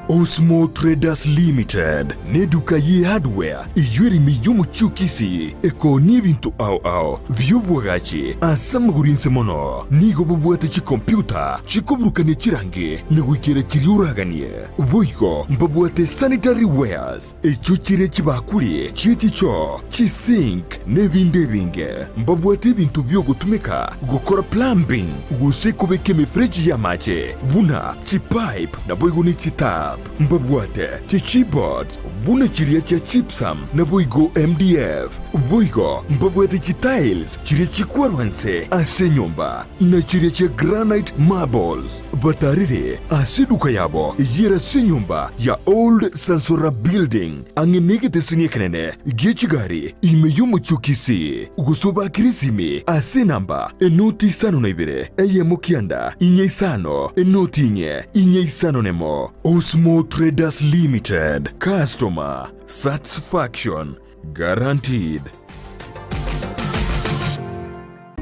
Osmo Traders Limited neduka ye hardware eyio ere ime y'omochie o Kisii ekoonia ebinto ao ao bi'obwagachi ase amagoro inse mono. Nigo bobwate chikompyuta chikoburukania chirangi na goikera chiria oraganie. Boigo mbabwate sanitary wares echio chire chibakuri chie chichoo, chisink na ebinde ebinge. Mbabwate ebinto bi'ogotumeka gokora plumbing gose kobeka emefereji y'amache buna chipipe naboigo ne chitap. Mbabwate chichipboards buna chiria chia gypsum naboigo MDF. Boigo mbabwate chitiles chiria chikwarwa inse ase enyomba na chiria chia granite marbles. Batarire ase eduka yabo eyio ere ase enyomba ya Old Sansora Building, ang'e negeteseni ekenene gie chigari ime y'omochie o Kisii, gose obakire esimi ase enamba enoti isano na ibere, eyemo kianda, inye isano, enoti inye, inye isano nemo. Osmo Traders Limited, Customer Satisfaction Guaranteed.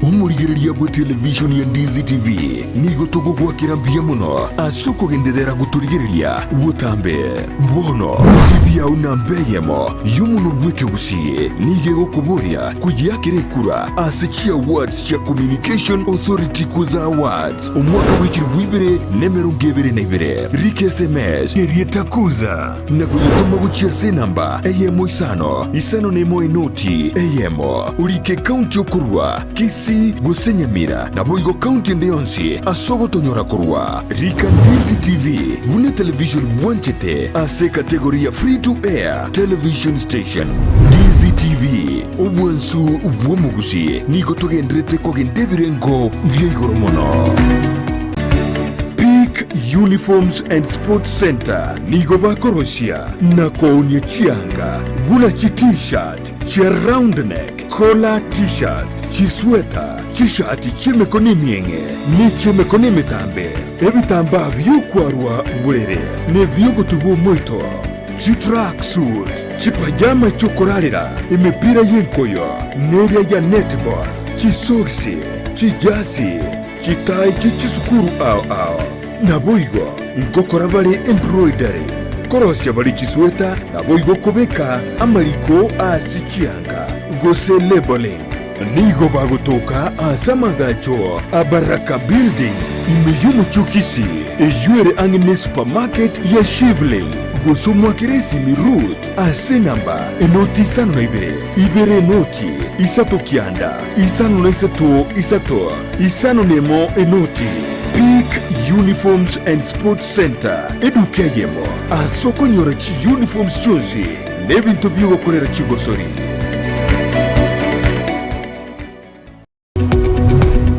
Omorigereria bwe television ya Ndizi TV nigo togogwakera mbuya mono ase okogenderera gotorigereria botambe. Bono TV yao namba eyemo y'omonwa bw'ekegusii nigo egokoboria koyeakera ekura ase chiawards chia Communication Authority Kuza Awards omwaka bwe chilifu ibere na emerongo ebere na ibere. Rika SMS erieta Kuza na koyetoma gochia ase enamba eyemo isano isano na emo enoti eyemo. Orike ekaunti okorua, Kisii gose Nyamira, naboigo kaunti ende yonsi ase ogotonyora korwa. Rika Ndizi TV buna etelevision bwanchete ase ekategori ya Free to Air Television Station. Ndizi TV, obwansu bw'omogusi, nigo togenderete kogenda ebirengo bia igoro mono. Peak Uniforms and Sports Centre nigo bakorosia na koonia chianga buna chi T-shirt, chia round neck, collar T-shirts, chisweta, chishati chi'emekono emieng'e ne chi'emekono emetambe, ebitambaa bi'okwarwa borere na ebi'ogotuba omoito, chitracksuit, chipajama chi'okorarera, emepira y'enkoyo, na eria ya netball, chisogisi, chijasi, Chitai chie chisukuru ao ao. Naboigo ngokora bare embroidery, korosia bare chisweta, naboigo kobeka amariko ase chianga, gose labeling. Nigo bagotoka ase amagacho a Baraka Building ime y'omochie o Kisii, eyio ere ang'e ne supermarket ya Shivling, gose omwakere esimi Ruth ase enamba enoti isano na ibere, ibere enoti, isato kianda, isano na isato isato. Isano nemo enoti, Peak Uniforms and Sports Centre, eduka eyemo ase okonyora chiuniforms chionsi na ebinto bi'ogokorera chigosori.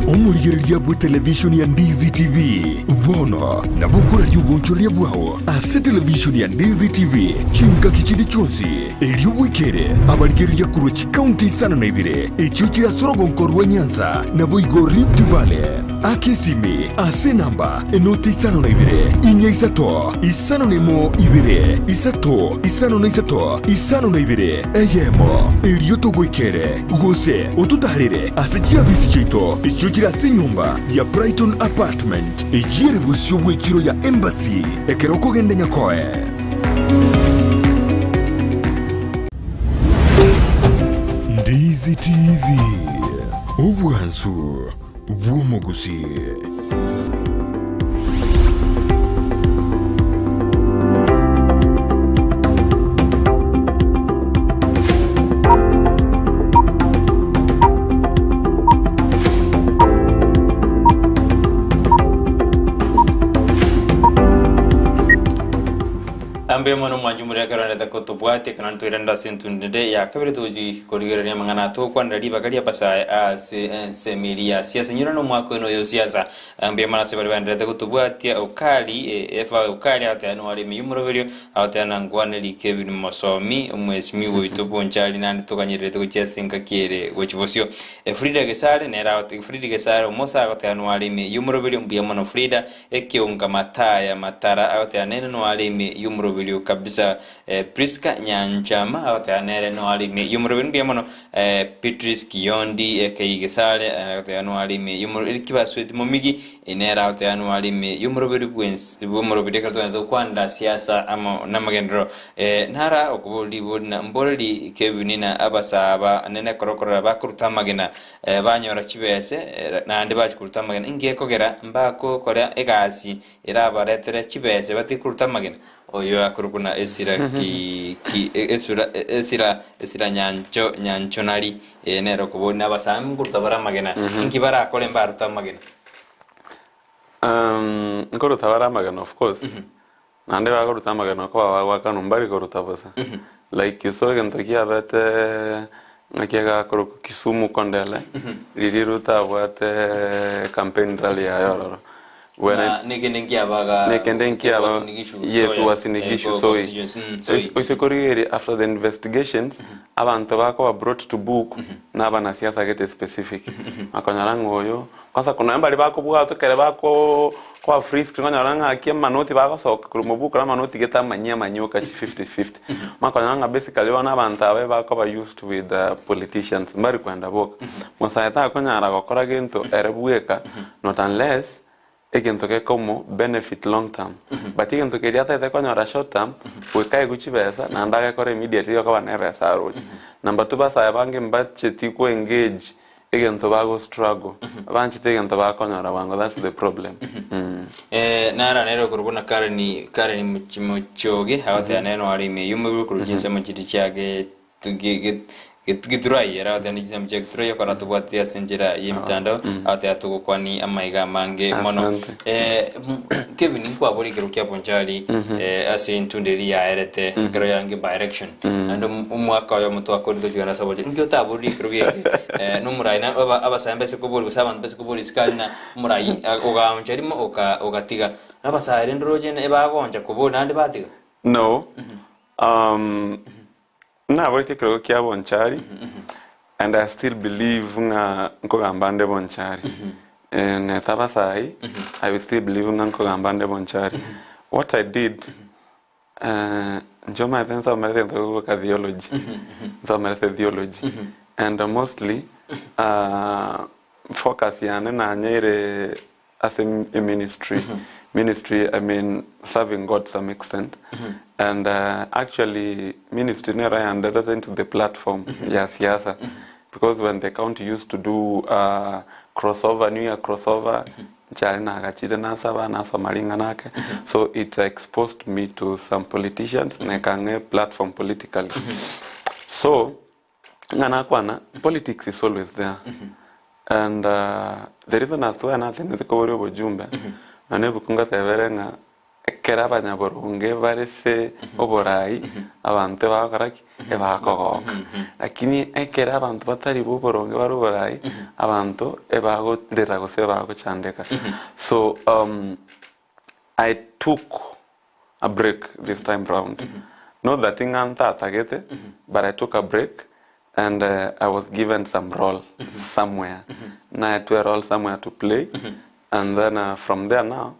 Omorigereria bw'etelevishoni ya Ndizi TV bono nabo okoraria obonchoreria bwao ase etelevishoni ya Ndizi TV chingaki chinde chionsi erio bwekere abarigereria korwa chikaunti isano na ibere echio chire ase orogonko rwa Nyanza naboigo Rift Valley. Aka esimi ase enamba enoti isano na ibere, inya isato, isano na emo ibere, isato, isano na isato, isano na ibere, eyemo, erio togoikere, gose ototaarere ase chiabisi chiaito echio chire ase enyomba ya Brighton Apartment, eyio ere bosio bw'echiro ya Embassy, ekero okogenda Nyakoe. Ndizi TV, obwansu bw'omogusii. Ambe mono mwanche moria ekero rende kotobwatia ekero ntoirande ase entundende ya kabere togochi korigereria amang'ana togokwanera ribaga ria abasae ase ensemo eria ya siasa nyora nomwaka oino oyo siasa mbuya mono ase baria baenderete gotobwatia Okari Eva Okari agoteba nware ime y'omoroberio agoteba nangwane Kevin Mosomi omwesimigwa oito Bonchari naende toganyererete gochia ase engaki ere gochia bosio Frida Gesare nere agote Frida Gesare omosa agoteba nware ime y'omoroberio mbuya mono Frida Ekeunga Mataya Matara agoteba nere noare ime y'omoroberio kabisa Prisca Nyanchama agoteba nere noare ime y'omoroberio mbuya mono Beatrice Kiyondi aka Gesare agoteba noare ime y'omoroberio Eric Basweti Momigi nere agoteba noare ime y'omoroberio bwensi bw'omoroberio ekero togenda tokwanera siasa amo namagenderero Nara okoboria ribori na mboreri Kevin na abasaa aba nene ekero okorora bakoruta amagena Banyora chibese, naende bachia koruta amagena. Inki gekogera mbakokora egasi erabaretere chibese batige koruta amagena? Oyo akorokwa na Esira ki, ki, Esura, Esira, Esira nyancho, nyanchonari, ee nere okoboria na abasae nkoruta bare amagena. Inki barakore mbarute amagena? Nkoruta bare amagena of course, naende bakoruta amagena okoba bagoakanwa mbari koruta bosa. Like you saw egento kiabete ng'aki egakorokwa Kisumu Kondele, riria Ruto abwate campaign rally yaye ororo. When Na nekende nkiabaga nekende nkiaba Uasin Gishu yes Soya, Uasin Gishu eh, Soy constituency, Soy. Oise korigereria after the investigations abanto bakoba brought to book na abanasiasa gete specific bakonyora ng'a oyo. Kwanza nonya mbaria bakobwatwa ekere bako koba frisked okonyora ng'a ng'aki amanoti bagosoka korwa mobuko na amanoti gete amanyia amanyia oka chi fifty fifty. Okonyora ng'a basically bono abanto aba ebakoba used with politicians mbari kwenda boka. Mosae takonyara gokora gento ere bweka not unless egento gekomo benefit long term. But egento keria atagete konyora short term, goika aegwe chibesa naende agekore immediately okoba na ebesa aroche. Number two basae bange mbacheti ko engage egento bago struggle, banchete egento bakonyora bwango that's the problem. Nara nere okorokwa na Karen, Karen Mochoge, agoteba nere noare ime eyio omobere okorwa chinsemo chiria chiage Githurai, ere agoteba ne chinsemo chia Githurai okora tobwatire ase enchera y'emitandao, agoteba togokwani amaiga amange mono. Asante. Kevin nkwaboria ekero kia Bonchari ase entundo eria yaerete ekero yarange by election naende omwaka oyomo twakorire tochigenda ase obochori inki otaborie ekero geke nomorai na abasae mbese koboria gose abanto mbese koboria isiko aria na omorai ogaoncha rimo ogatiga na abasae rende oroche ebagooncha koboria naende batiga. No. Naboretie ekerogo kia Bonchari and I still believe ng'a nkogamba nde Bonchari. Neta abasaai, I will still believe ng'a nkogamba nde Bonchari. What I did, inche omanyete nsomerete egento kegoka theology, nsomerete theology and mostly focus yane nanyeire ase eministry, ministry I mean serving God to some extent and actually ministry nero yanderete into the platform ya siasa because when the county used to do crossover, new year crossover nchare nagachire nasaba nasoma ring'ana ake so it exposed me to some politicians na ekang'a eplatform politically so Ng'a nakwana, politics is always there and the reason as to why natenete koboria obojumbe, nonya ebuku ngoteba ere ng'a ekero abanyaboronge bare ase oborai, abanto ebagokora ki? Ebakogoka. Lakini ekero abanto batari ba oboronge bare oborai, abanto ebagorera gose ebagochandeka. So I took a break this time round not that ng'a ntatagete but I took a break and I was given some role somewhere naetwe a role somewhere to play and then from there now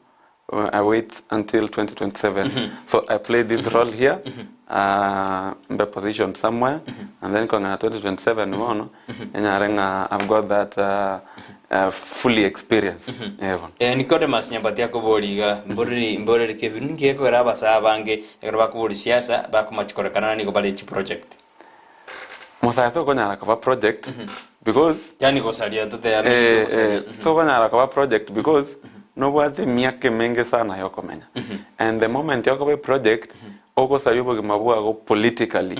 I wait until 2027 so I play this role here mbe positioned somewhere and then kong'ana 2027 bono enyare ng'a I've got that fully experience eh bono. Nicodemus Nyambati akoboria iga, Mboreri mboreri Kevin ninki gekogera abasae abange ekero bakoboria siasa bakomachi korekana na nigo bare chiproject? Mosae tokonyara koba project because Yaani gosaria toteba Eh, gosaria. eh, tokonyara koba project because nobwate emiaka emenge sana yokomenya and the moment yokoba eproject ogosaria obogima bwago politically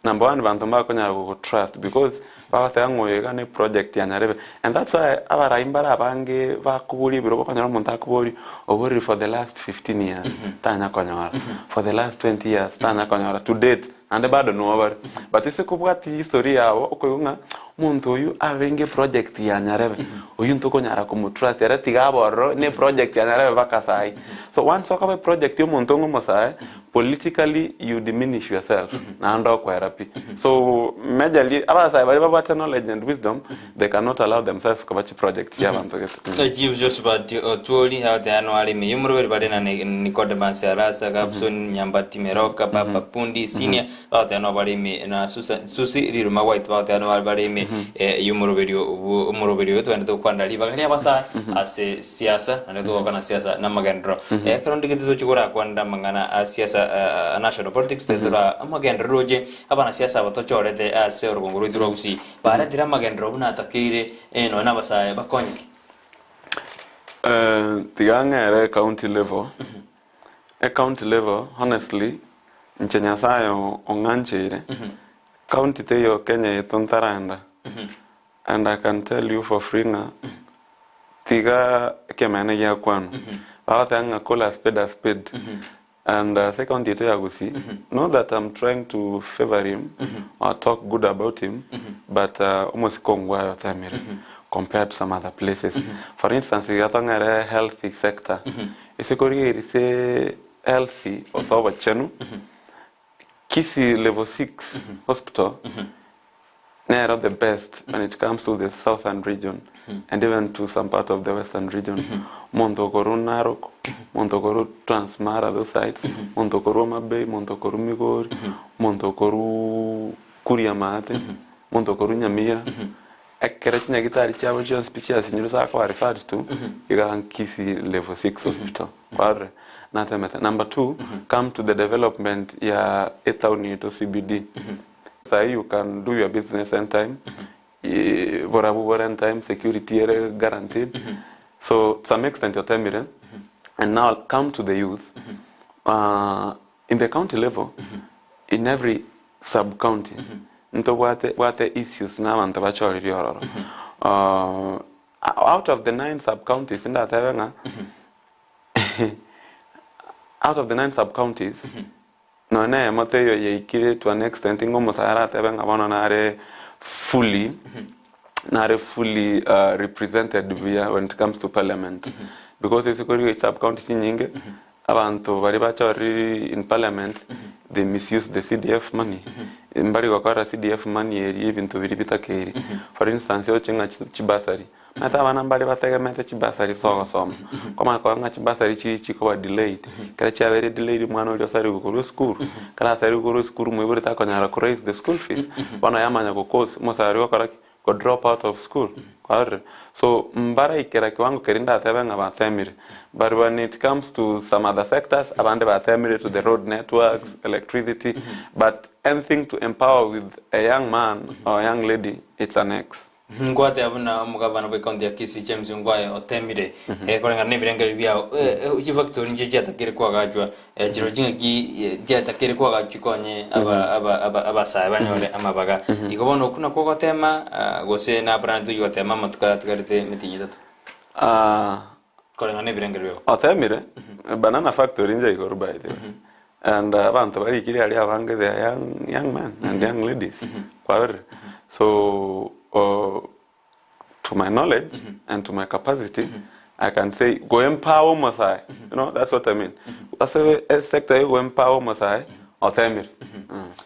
Number one banto mbakonyara gogo trust because bagoteba ng'a oyo iga ne project ya nyarebe and that's why abarai mbare abange bakoboria ebirogo okonyora omonto akoboria oborire for the last 15 years tanya konyora for the last 20 years tanya konyora to date naende bado noo bare but ase kobwatia history yabo okoigwa ng'a omonto oyio arenge project ya nyarebe oyio ntokonyara komotrust ere tiga abe ororo ne project ya nyarebe mpaka saii so once okoba eproject ya omonto ng'a omosae Politically you diminish yourself naende okwera pi. So majorly abasae baria babwate knowledge and wisdom they cannot allow themselves koba chi projects chia abanto gete. Chief Josephat Otwori agoteana noare ime y'omorweri bare na Nicodemus Arasa, Gabson Nyambati Meroka, Papa Pundi Senior bagoteana nabo bare ime na Susan Susi Riruma White bagoteana nabo bare ime y'omoroberio bwo omoroberio oyo togende togokwanera ribaga ri'abasae ase siasa naende togokana siasa namagenderero. Ekero ndigete tochie korakwanera amang'ana a siasa a national politics tora amagenderero roche abanasiasa aba tochorete ase orogongo rwaito rwa Gusii baretire amagenderero buna atakeire nonya na abasae bakonyeke. Tiga ng'ere county level, ecounty level honestly inche Nyasaye ong'ancheire, county teiyo Kenya yaito ntarenda And I can tell you for free ng'a tiga ekemeene giakwanwa. Bagoteba ng'a call a spade a spade. And ase ecounty yaito ya Gusii, not that I'm trying to favour him or talk good about him, but omosike ongwaye otemire compared to some other places. For instance, iga tong'ere healthy sector, ase korigereria ase healthy ase obochenu, Kisii level 6 hospital. Nero the best when it comes to the southern region and even to some part of the western region. Omonto okorwa Narok, omonto okorwa Trans Mara those sides, omonto okorwa Homa Bay, omonto okorwa Migori, omonto okorwa Kuria Maate, omonto okorwa Nyamira, ekero chinyagitari chiabo chionsi pi chiasinyirwe ase akoba referred to, iga Kisii level six hospital. Kwarorire? Natemete. Number two, come to the development ya etown yaito CBD. Sahi you can do your business anytime, borabu bore anytime, security ere guaranteed. So to some extent otemire, and now I'll come to the youth. In the county level, in every sub county, ntobwate bwate issues na abanto bachoririe ororo. Out of the nine sub counties ndatebe ng'a out of the nine sub counties, Nonya neyemo teiyo yaikire to an extent ng'a omosae aratebe ng'a bono nare fully nare fully represented buya when it comes to parliament. Because ase korigia sub county chinyinge, abanto baria bachorire in parliament, they misuse the CDF money. Mbari gokora CDF money eria ebinto biria bitakeire. For instance oche ng'a chibursary, Omanyete abana mbare bategemete chibasari ase ogosoma, kwamanya korora ng'a chibasari chiria chikoba delayed, ekero chiabeire delayed omwana oria osarigwe korwa esukuru, ekero asarigwe korwa esukuru moibori takonyara ko raise the school fees, bono yamanya go cause omosari gokora ki? Go drop out of school, kwarorire? So mbaraikera kiwango keria ndatebe ng'a batemire, but when it comes to some other sectors, abande batemire to the road networks, electricity, but anything to empower with a young man or a young lady, it's an ex. Nkwateba buna omogavana bw'ecounty ya Kisii James Ongwae otemire koreng'ana nebirengererio biao chifactory nchire chiatakire koagachwa chiro ching'aki chiatakire koagachwa chikonye abasae banyore amabaga. Igo bono okwo nakwo ogotema gose nabarani toyia gotema amatuko aya atigarete emetienyi etato koreng'ana nebirengererio biao. Otemire, banana factory inche igoro by the way and abanto barikire aria abange they are young, young men and young ladies kwarorire so to my knowledge and to my capacity I can say go empower omosae you know that's what I mean ase esector ya go empower omosae otemire.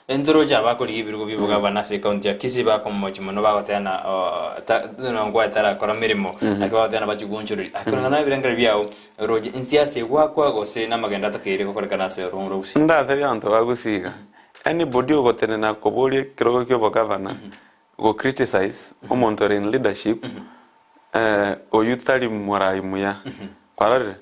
Entoroche abakorigia ebirogo bi'obogabana ase ekaunti ya Kisii bakomochia mono bagoteba na ngwae tarakora meremo naki bagoteba na bachie goonchoreria. Aye koreng'ana na ebirengererio biao, oroche inse ase egwakwa gose namagendo atakeire gokorekana ase orong'o rwa Gusii? Ndatebie abanto ba Gusii iga, anybody ogotenena koboria ekerogo kia obogavana, go criticize omonto ore in leadership, Oyio tari morai muya. Kwarorire?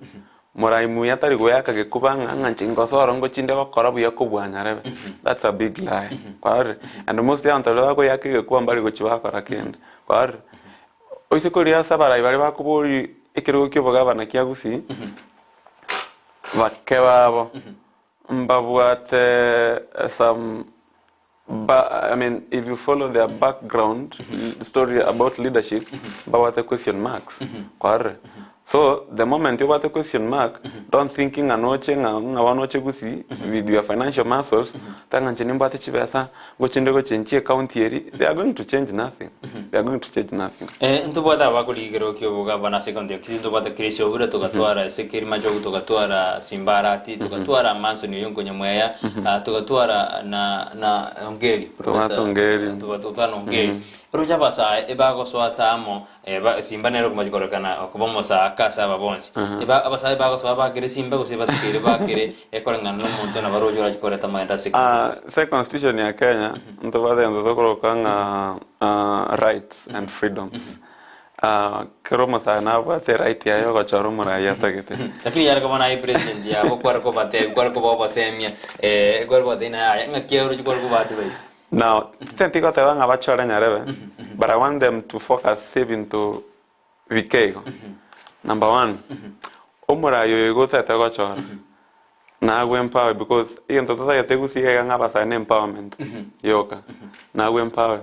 Morai muya tari goeaka gekuba ng'a ng'a inche ngosoa oro ngochinde gokora buya kobua nyarebe. That's a big lie. Kwarorire? And mostly abanto baria bagoeaka egekuba mbari gochia bakora kende. Kwarorire? Oise koria ase abarai baria bakoboria ekerogo kia obogavana kia Gusii, bake babo mbabwate some Ba, I mean, if you follow their background story about leadership, mbabwate question marks. Kwarore. So, the moment obwate question mark, don't think ng'a noche ng'a ng'a bono oche gusii with your financial muscles, ta ng'a inche nimbwate chibesa, ngochinde gochenchia ecounty eri, they are going to change nothing. They are going to change nothing. Ntobwate abakorigia ekerogo kia obogavana ase ekaunti ya Kisii, ntobwate Chris Obure, togatwara Ezekiel Machogu, togatwara Simba Arati, togatwara Manson oyo Nkonyamweya, togatwara na na Ongeri, Tobwate Ongeri. Togatwara na Ongeri. Oroche abasae ebagosoa ase amo, Simba nere okomochia kororekana okoba omosaaka ase aba bonsi. Eba abasae bagosoa bakere Simba gose batakeire bakere ekoreng'ana na omonto nabo aroche orache koreta amagenderero ase ekaunti ya Kisii. Ase constitution ya Kenya, ntobwate egento tokoroka ng'a rights and freedoms. Kera omosae nabwate eright yaye yogochora omorai atagete. Lakini yare koba naye president yabo kware kobatebia kware koba obosemia kware kobatebia naye aya ng'aki oroche kware koba advise. Now, tintigoteba ng'a bachore nyarebe, but I want them to focus ase ebinto bike igo. Number one, omorai oyo igo otagete gochora, nagwe empower because egento totagete gusii iga ng'a abasae ne empowerment yoka, nagwe empower.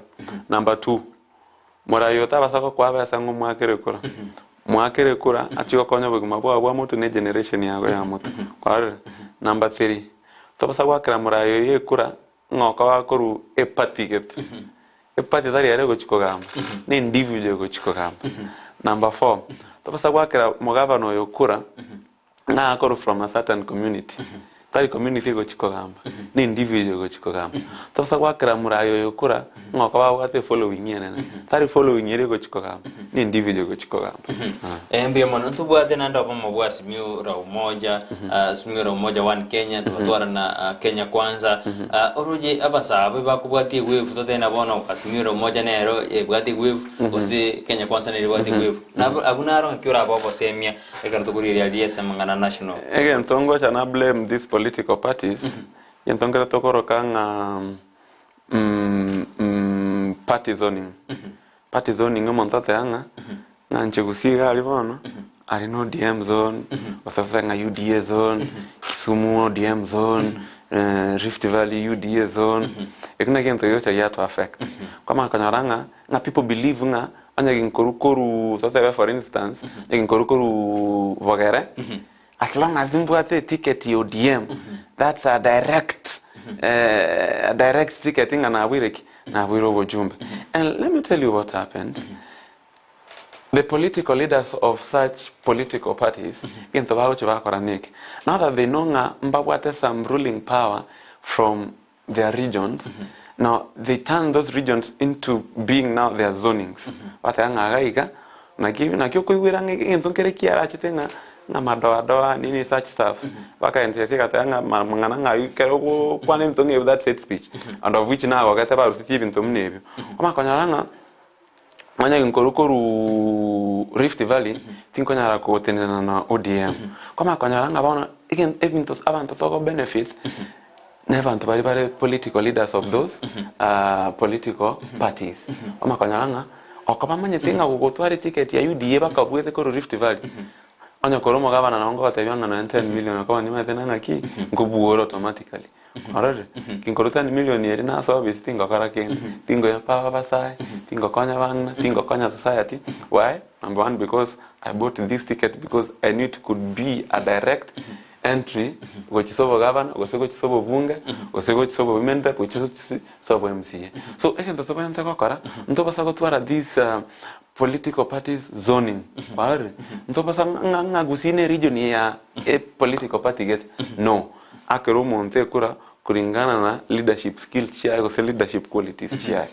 Number two, morai oyo tabasa gokoa besa ng'a omwakere kura, mwakere kura achie gokonya obogima bwao bwa motwe na egeneration yago ya motwe, kwarorire? Number three, tobasa goakera morai oyo ekura Ng'a okoba korwa eparty gete. Eparty tari ere egochia kogamba, ne individual egochia kogamba. Number four, tobasa goakera omogavana oyo kura, ng'a akorwa from a certain community. Tari community egochi kogamba, ne individual egochi kogamba. Tosa goakera moraia oyo kura ng'a okoba abwate efollowing enene, tari following ere egochi kogamba, ne individual egochi kogamba. Eh, mbuya mono ntobwate naende obomo bwa Azimio la Umoja, Azimio la Umoja One Kenya, tugatwara na Kenya Kwanza. Oroche abasabe bakobwatia egwefu totebe bono Azimio la Umoja nero ebwate egwefu gose Kenya Kwanza nere ebwate egwefu. Nabo abwo naro ng'aki orabe obosemia Ekero tokorigereria riria ase amang'ana national. Egento ngocha na blame these political parties, egento nkere tokoroka ng'a party zoning. Party zoning omonto oteba ng'a, ng'a inche gusii iga aria bono, aria na ODM zone, gose otebe ng'a UDA zone, Kisumu ODM zone, Rift Valley UDA zone, ekio naki egento kegocha giato affect. Kwamanya konyora ng'a, ng'a people believe ng'a Onye ginkoru koruu totebe for instance, onye ginkoru koruu bogere, as long as mbwate eticket ya ODM, that's a direct a direct ticket ng'a nabwire ki? Nabwire obochumbe. And let me tell you what happens, the political leaders of such political parties, egento bagochia bakora neke, now that they know ng'a mbabwate some ruling power from their regions now they turn those regions into being now their zonings bateba ng'a iga iga naki naki okoigwera ng'a egento nkere kiarachete ng'a ng'a madoadoa nini such stuffs bakaendelea egateba ng'a mang'ana ng'a aywo ekero ogokwana ebinto ng'a ebio that's hate speech and of which nagogete barusetie ebinto buna ebio omanye konyora ng'a Onye nkorwa koruuuuu Rift Valley, tinkonyara gotenena na ODM. Kwamanya konyora ng'a bono egen ebinto abanto togo benefit, na abanto baria bare political leaders of those political parties. Kwamanya konyora ng'a, oko bamanyete ng'a gogotwara eticket ya UDA bakabuete korwa Rift Valley, Onye kore omogabana nabo ngogotebia ng'a nonya 10 million okoba nimanyete na ng'aki, nkobuora automatically. Ororire? Kinkorwa 10 million eria nase office tingokora kende, tingoempower abasae, tingokonya abang'ina, tingokonya society, why? Number one because I bought this ticket because I knew it could be a direct entry gochia ase obogabana, gose gochia ase obobunge, gose gochia ase obowomen rep, gochia ase obo MCA. So egento tobwenerete gokora, ntobasa gotwara this Political parties zoning kwarorire ntobasa ng'a ng'a gusii ne region ya e political party gete no akere omonto ekura kulingana na leadership skills chiaye gose leadership qualities chiaye.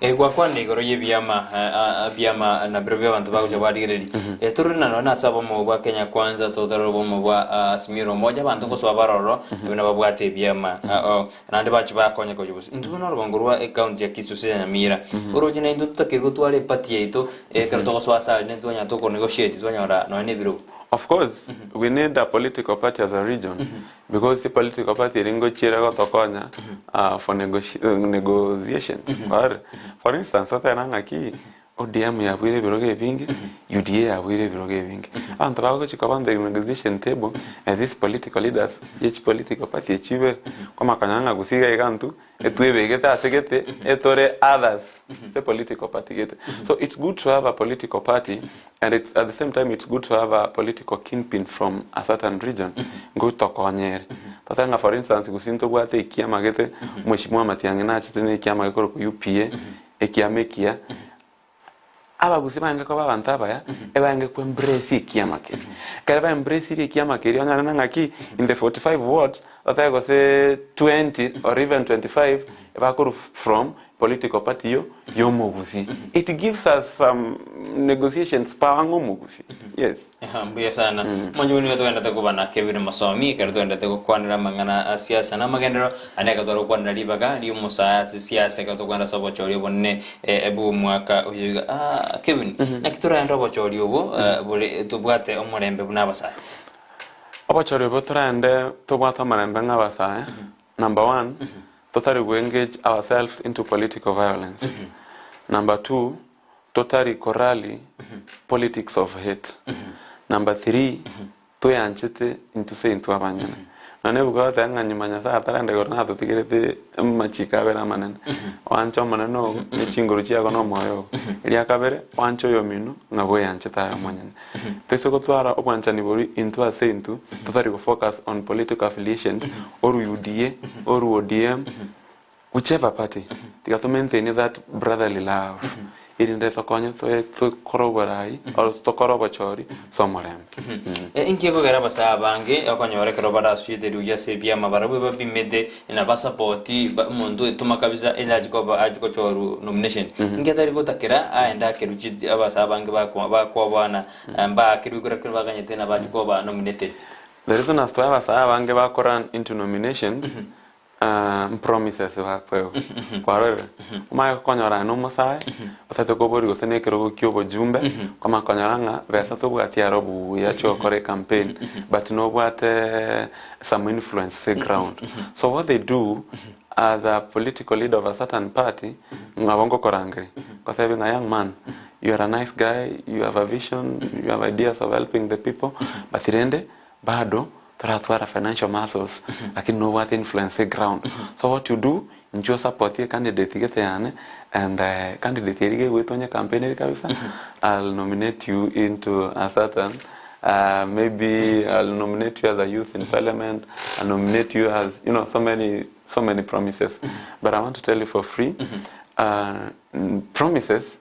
Eh, gwakwanire igoro y'ebiama eh, ah, ebiama na birobio abanto bagocha barigereria. Eh, torore na nonya ase obomo bwa Kenya Kwanza, totorore obomo bwa ah, Azimio la Umoja, abanto ngosoa baroro, buna babwate ebiama. Ah, oh, Naende bachia bakonya kochia bosio. Intwe buna orogongo rwa ecounty ya Kisii gose ya Nyamira, oroche naintwe totakeire gotwara eparty yaito ekero togosoa ase aria naintwe twanyora toko negotiate twanyora nonya na ebirogo. Of course we need a political party as a region because political party eri ngochiere gotokonya for negotiations. For instance otebe ng'aki ODM yabuire ebirogo ebinge, UDA yabuire ebirogo ebinge. Abanto bagochia koba on the negotiation table and these political leaders ye chi political party echi ibere, kwamakonyora ng'a gose iga iga intwe, etwebegete ase gete, etore others ase political party gete. So it's good to have a political party and it's at the same time it's good to have a political kingpin from a certain region, ngotokonyere. Totebe ng'a for instance gose ntobwate ekiama gete, Mheshimiwa Matiang'i nachete na ekiama gekorokwa UPA, Ekiama ekiya, abagusi barenge koba abanto abaya, ebarenge ko embrace ekiama keria. Ekero ba embracire ekiama keria onyore na ng'aki, in the 45 wards, otebe gose 20 or even 25, ebakorwa from political party yo ya omogusi. It gives us some negotiations power ng'a omogusi, yes. Aha, mbuya sana. Mwanchani nigo togenderete koba na Kevin Mosomi ekero togenderete gokwanera amang'ana a siasa na amagenderero ande ekero tware gokwanera ribaga ri'omosae ase siasa ekero tokogenda ase obochori obonene eh, bw'omwaka oyo iga. Ah, Kevin, naki toraende obochori obo eh, bore tobwate omorembe buna abasae? Obochori obo toraende tobwate omorembe ng'a abasae, number one, totari go engage ourselves into political violence. Number two, Totari korally politics of hate. Number three, tweanchete intwe se intwe abanyene. Nonya ebuku egoteba ng'a nyuma Nyasaye atarenda igoro natotigerete amachiko abere amanene, oanche Omonene ogo ne chinguru chiago na omoyo ogo. Eria kabere, oanche oyomino ng'a bweanchete aye omonyene. Toise gotwara obwanchani boria intwe ase intwe, totari go focus on political affiliations, oru UDA, oru ODM, Whichever party, tiga to maintain that brotherly love. Erinde tokonye toe tokore oborai or tokore obochori ase omorembe. Inki ekogera abasae abange okonyora ekero barasuete riuya ase ebiama barabwo ebabimete na basapoti omonto oetoma kabisa ere ache koba ache gochorwa nomination. Inki atari gotakera aende akerwe chi abasae abange bakwa bakobana mbaakerwe ekero ekero baganyete na bache koba nominated. The reason as to why abasae abange bako run into nominations Mpromises bakoegwa. Kwarorire? Omanye gokonyora aye nomosae, otagete koboria gose na ekerogo kia obojumbe, kwamanya konyora ng'a besa tobwati aro buya chiogokora ecampaign, but nobwate some influence ase eground. So what they do, as a political leader of a certain party, nabo ngokorangeria, ngotebie ng'a young man, you are a nice guy, you have a vision, you have ideas of helping the people, but rende, Bado toratwara financial muscles lakini nobwate influence eground so what you do inchuo support ecandidate gete yane and candidate eria gegoetwa onye campaign ere kabisa I'll nominate you into a certain maybe I'll nominate you as a youth in parliament I'll nominate you as you know so many so many promises but I want to tell you for free promises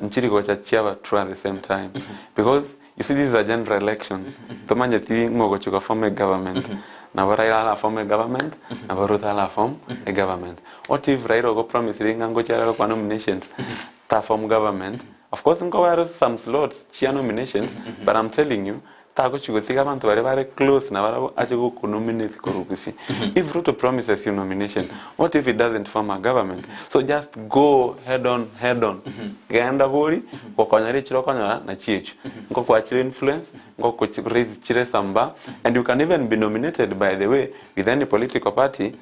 nchiri gocha chiaba true at the same time because You see this is a general election, tomanyeti ng'o ogochia go form a government, nabo Raila ara form a government, nabo Ruto ara form a government. What if Raila ogo promisire ng'a ngochia are gokora nominations, ta form government, of course nkoba are some slots chia nominations, but I'm telling you, tagochia gotiga abanto baria bare close nabarabwo ache goko nominate korwa gusii. If Ruto promises you nomination, what if he doesn't form a government? So just go head on head on. Genda bori, gokonyora echire okonyora nachio echio. Nkokoa chire influence, ngoko raise chire samba, and you can even be nominated by the way with any political party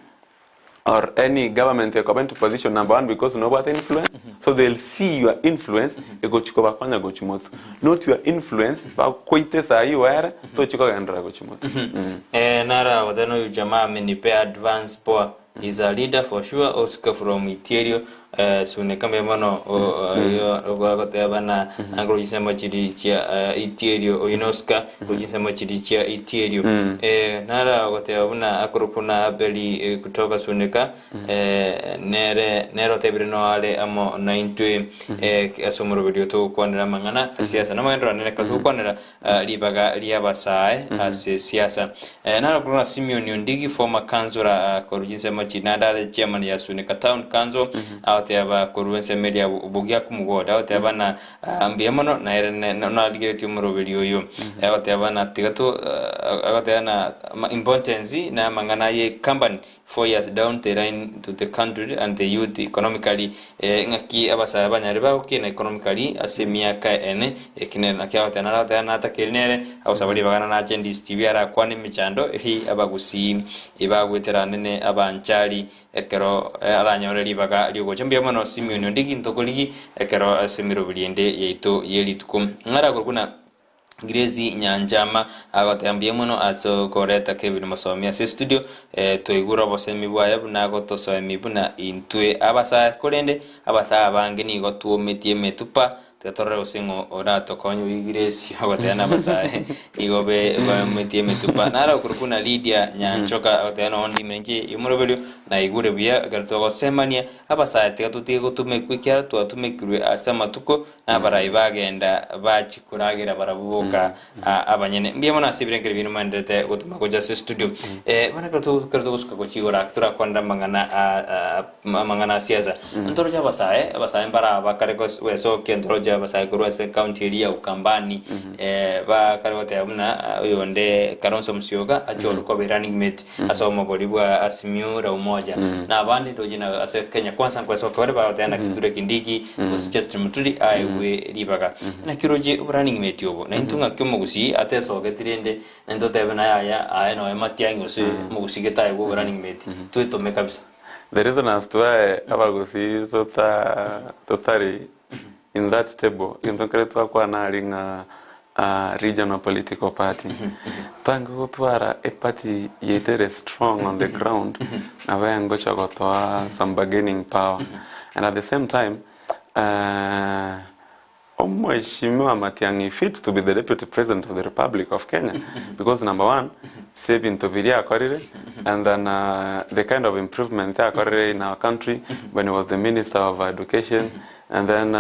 or any government ekoba into position number one because nobwate influence, so they'll see your influence egochi kobakonya gochi motwe. Not your influence bakoite sahi oere tochi kogenderera gochi motwe. Nara goteba noyu jamaa amenipea advance poa. Is a leader for sure Oscar from Itierio suneka mbuya mono agoteba na angoro chinsemo chiri chia Itierio oyo na Oscar korwa chinsemo chiri chia Itierio nara agoteba buna akorokwa na Abeli kutoka Suneka nere nere otebire no are amo naintwe ase omoroberio togokwanera amang'ana a siasa namagenderero anene ekero togokwanera Ribaga ri'abasae ase siasa. Naro korwa Simeon Ondigi, former councillor korwa chinsemo chi naende are chairman ya Sunika Town Council, agoteba korwa ensemo eria Bogiaku Mugoda, agoteba na mbuya mono naere narigeretie omoroberi oyo. Agoteba na tiga to agoteba na importance na amang'ana ye company 4 years down the line to the country and the youth economically Ng'aki abasae banyare bagokina economically ase emiaka ene eki nere naki agoteba nare agoteba natakeire nere agosaba ribaga na nache ndisitibi arakwane emechando eri abagusii ebagwetera nene abanchari ekero aranyore ribaga riogocha mbuya mono Simeon Ondigi ntokorigi ekero ase emeroberi ende yaito yerituko ng'ara korokwa na Grace Nyanchama agoteba mbuya mono ase okoreta Kevin Mosomi ase estudio, twaigure obosemi bwaye buna agotosoemi buna intwe abasae korende abasae abange nigo twometie emetupa tiga torore gose ng'o oratokonye oyio Grace agoteba na abasae nigo be baometie emetupa. Naro okorokwa buna Lydia Nyanchoka agoteba noo ndime inche omoroberio naigure buya ekero togosemania abasae tiga totige gotumekwa ekiagera twatumekirwe ase amatuko Nabarai bagenda bachia koragera barabwo boka abanyene. Mbuya mono ase ebirengererio biaino mwaenderete gotoma gocha ase studio. Bono ekero ekero togosuka gochia igoro ake torakwanere amang'ana amang'ana a siasa. Ntoroche abasae, abasae mbare aba bakare gwesokia ntoroche abasae korwa ase ecounty eria ya Ukambani, bakare goteba buna oyonde Kalonzo Musyoka achorwe koba running mate ase omobori bwa Azimio la Umoja. Na abande ndoche na ase Kenya Kwanza nkwesoka bare bagoteba naki Kithure Kindiki gose Justin Muturi aegwe ribaga. Naki oroche oborunning mate obo? Naintwe ng'aki omogusii atesogeti rende naintwe totebe naye aya aye noe Matiang'i gose omogusii gete aegwe oborunning mate twetome kabisa. The reason as to why abagusii tota totari in that table egento nkere twakwana aria ng'a regional political party twange gotwara eparty yaito ere strong on the ground nabo engocha gotoa some bargaining power and at the same time Omweshimiwa Matiang'i fit to be the deputy president of the Republic of Kenya because number one ase ebinto biria akorire and then the kind of improvement akorire in our country when he was the minister of education. And then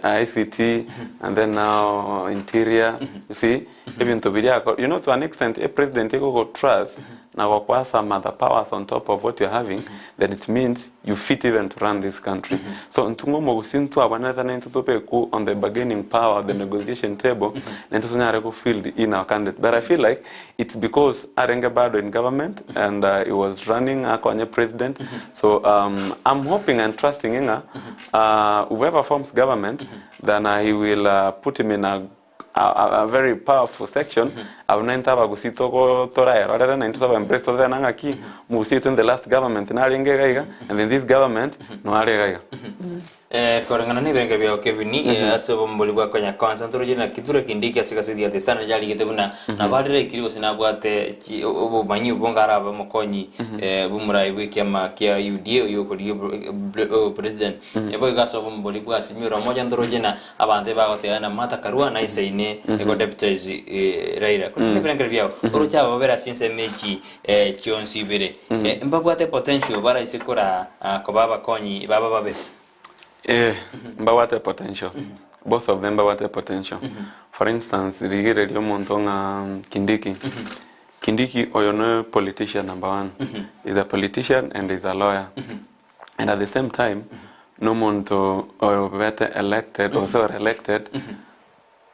ICT, and then now interior. You see, ebinto biria ako, you know, to an extent, a president egogo trust na gokoa some other powers on top of what you're having, then it means you fit even to run this country. So ntung'o mogusi ntwabwanete na intwe tobeku on the bargaining power, the negotiation table, na intwe tonyare go field in our candidate. But I feel like it's because arenge bado in government and he was running akonye president. So I'm hoping and trusting ng'a whoever forms government, then he will put him in a very powerful section. Abo naintwe abagusii togo toraerorere naintwe toba embrace totebe ng'aki mogusii in the last government narenge iga iga, and in this government no are iga iga. Koreng'ana na ebirenge biao Kevin, ase obombori bwa Kenya Kwanza ntoroche na Kithure Kindiki ase egasi ya The Standard yarigete buna nabo arerekire gose nabwate obomanyi obonge arabe omokonyi bw'omorai bw'ekiama kia UDA oyo okorigia obopresident. Boigo ase obombori bwa Azimio la Umoja ntoroche na abanto ebagoteba na Martha Karua naisaine go deputize Raila. Koreng'ana na ebirengero biao oroche aba babere ase ensemo echi chionsi ibere, mbabwate potential baraise kora koba abakonyi baba babere? Mbabwate potential, both of them mbabwate potential. For instance, rigereria omonto ng'a Kindiki. Kindiki oyo no politician. Number one, is a politician and is a lawyer, and at the same time no monto oyo bete elected or so elected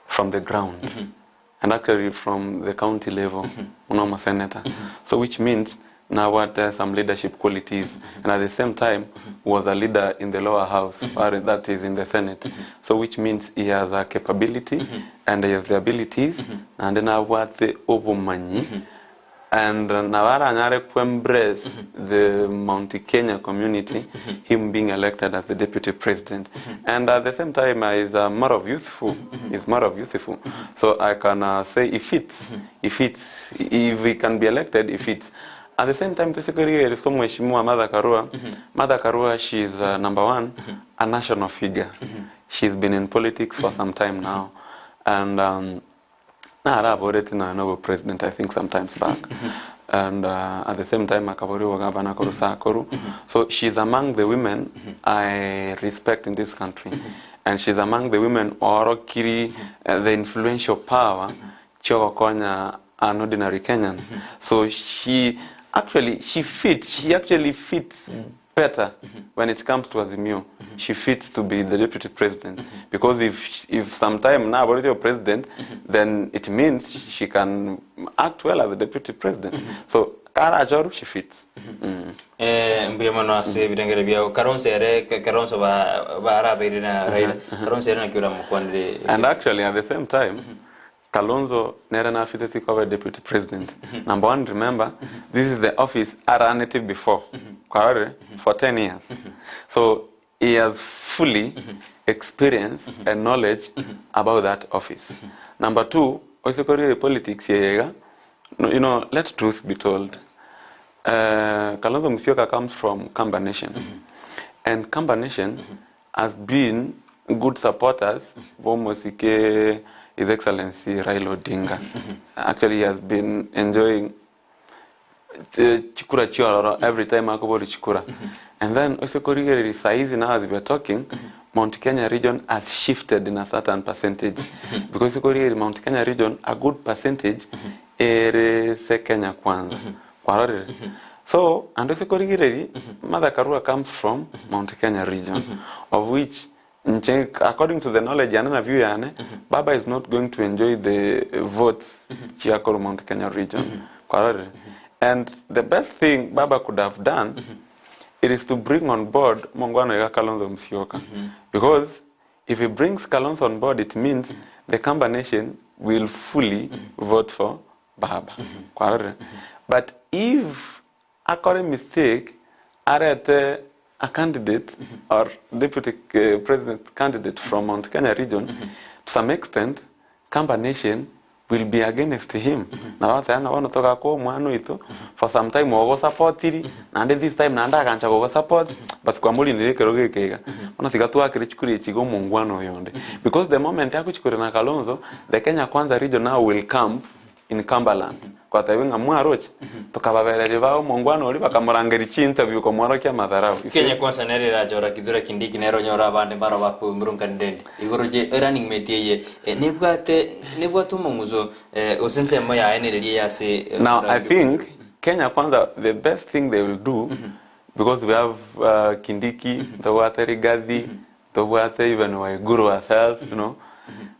from the ground and actually from the county level, unoma senator. So which means now what, some leadership qualities, and at the same time was a leader in the lower house, or that is in the Senate. So which means he has a capability and he has the abilities and now what, the obumanyi, and nabaranyare ku embrace the Mount Kenya community, him being elected as the deputy president. And at the same time, is more of youthful, is more of youthful. So I can say he fits, he fits, if he can be elected, he fits. At the same time, tusikori so Mheshimiwa Martha Karua. Martha Karua, she's number one, a national figure. She's been in politics for some time now. And na araboreti na nobo president, I think, sometimes back, and at the same time akaboriwa governor koru Sakoru. So she's among the women I respect in this country, and she's among the women orokiri the influential power chiogokonya an ordinary Kenyan. So she actually fits better when it comes to Azimio. She fits to be the deputy president because if sometime now already president, then it means she can act well as the deputy president. So kara achoru, she fits. Mbuya mono ase ebirengere biao. Kalonzo ere, Kalonzo barabeire na Raila. Kalonzo ere nakio oramokwanire? And actually, at the same time, Kalonzo nere na fiteti kwa deputy president. Number one, remember, this is the office araneti before, Kwarore, for 10 years. So he has fully experience and knowledge about that office. Number two, oisekori politics yega, no, let truth be told. Kalonzo Musyoka comes from Kamba Nation. And Kamba Nation has been good supporters Bomosike His Excellency Raila Odinga. Actually, he has been enjoying the chikura chiororo every time akobori chikura. And then oisekori saizi now, as we are talking, Mount Kenya region has shifted in a certain percentage. Because oisekori Mount Kenya region, a good percentage ere se Kenya Kwanza. Kwarorere. So, and oisekori Martha Karua comes from Mount Kenya region, of which nche, according to the knowledge yane na view yane, Baba is not going to enjoy the votes chiakoro Mount Kenya region. Kwarorere. And the best thing Baba could have done, it is to bring on board Mongwano ya Kalonzo Musyoka. Because if he brings Kalonzo on board, it means the Kamba Nation will fully vote for Baba. Kwarorere. But if akore mistake arete a candidate or deputy president candidate from Mount Kenya region, to some extent, Kamba Nation will be against him. Na watayanga wanotoka ko mwana ito for some time ogo support iri, nande this time nanda agancha gogo support, but kwa muri nire kero gekega ona tiga twakire chikuri echigo mungwano yonde, because the moment yako chikuri na Kalonzo, the Kenya Kwanza region now will camp in Cumberland. Twatebiwa ng'a mwaroche, tokababereria ba omongwana oria, bakamorangeria chinterview komworokia amatharau. You see? Kenya kwanza nere erachora Kithure Kindiki nere onyore abande mbaro bakwemurungania rende igoro je running mate eye eh, nebwate nebwate omong'uso eh, gose ensemo yaye nereria eye ase eh, Now, I oborabi think Kenya Kwanza, the best thing they will do, because we have Kindiki, tobwate Rigathi, tobwate even Waiguru herself, you know,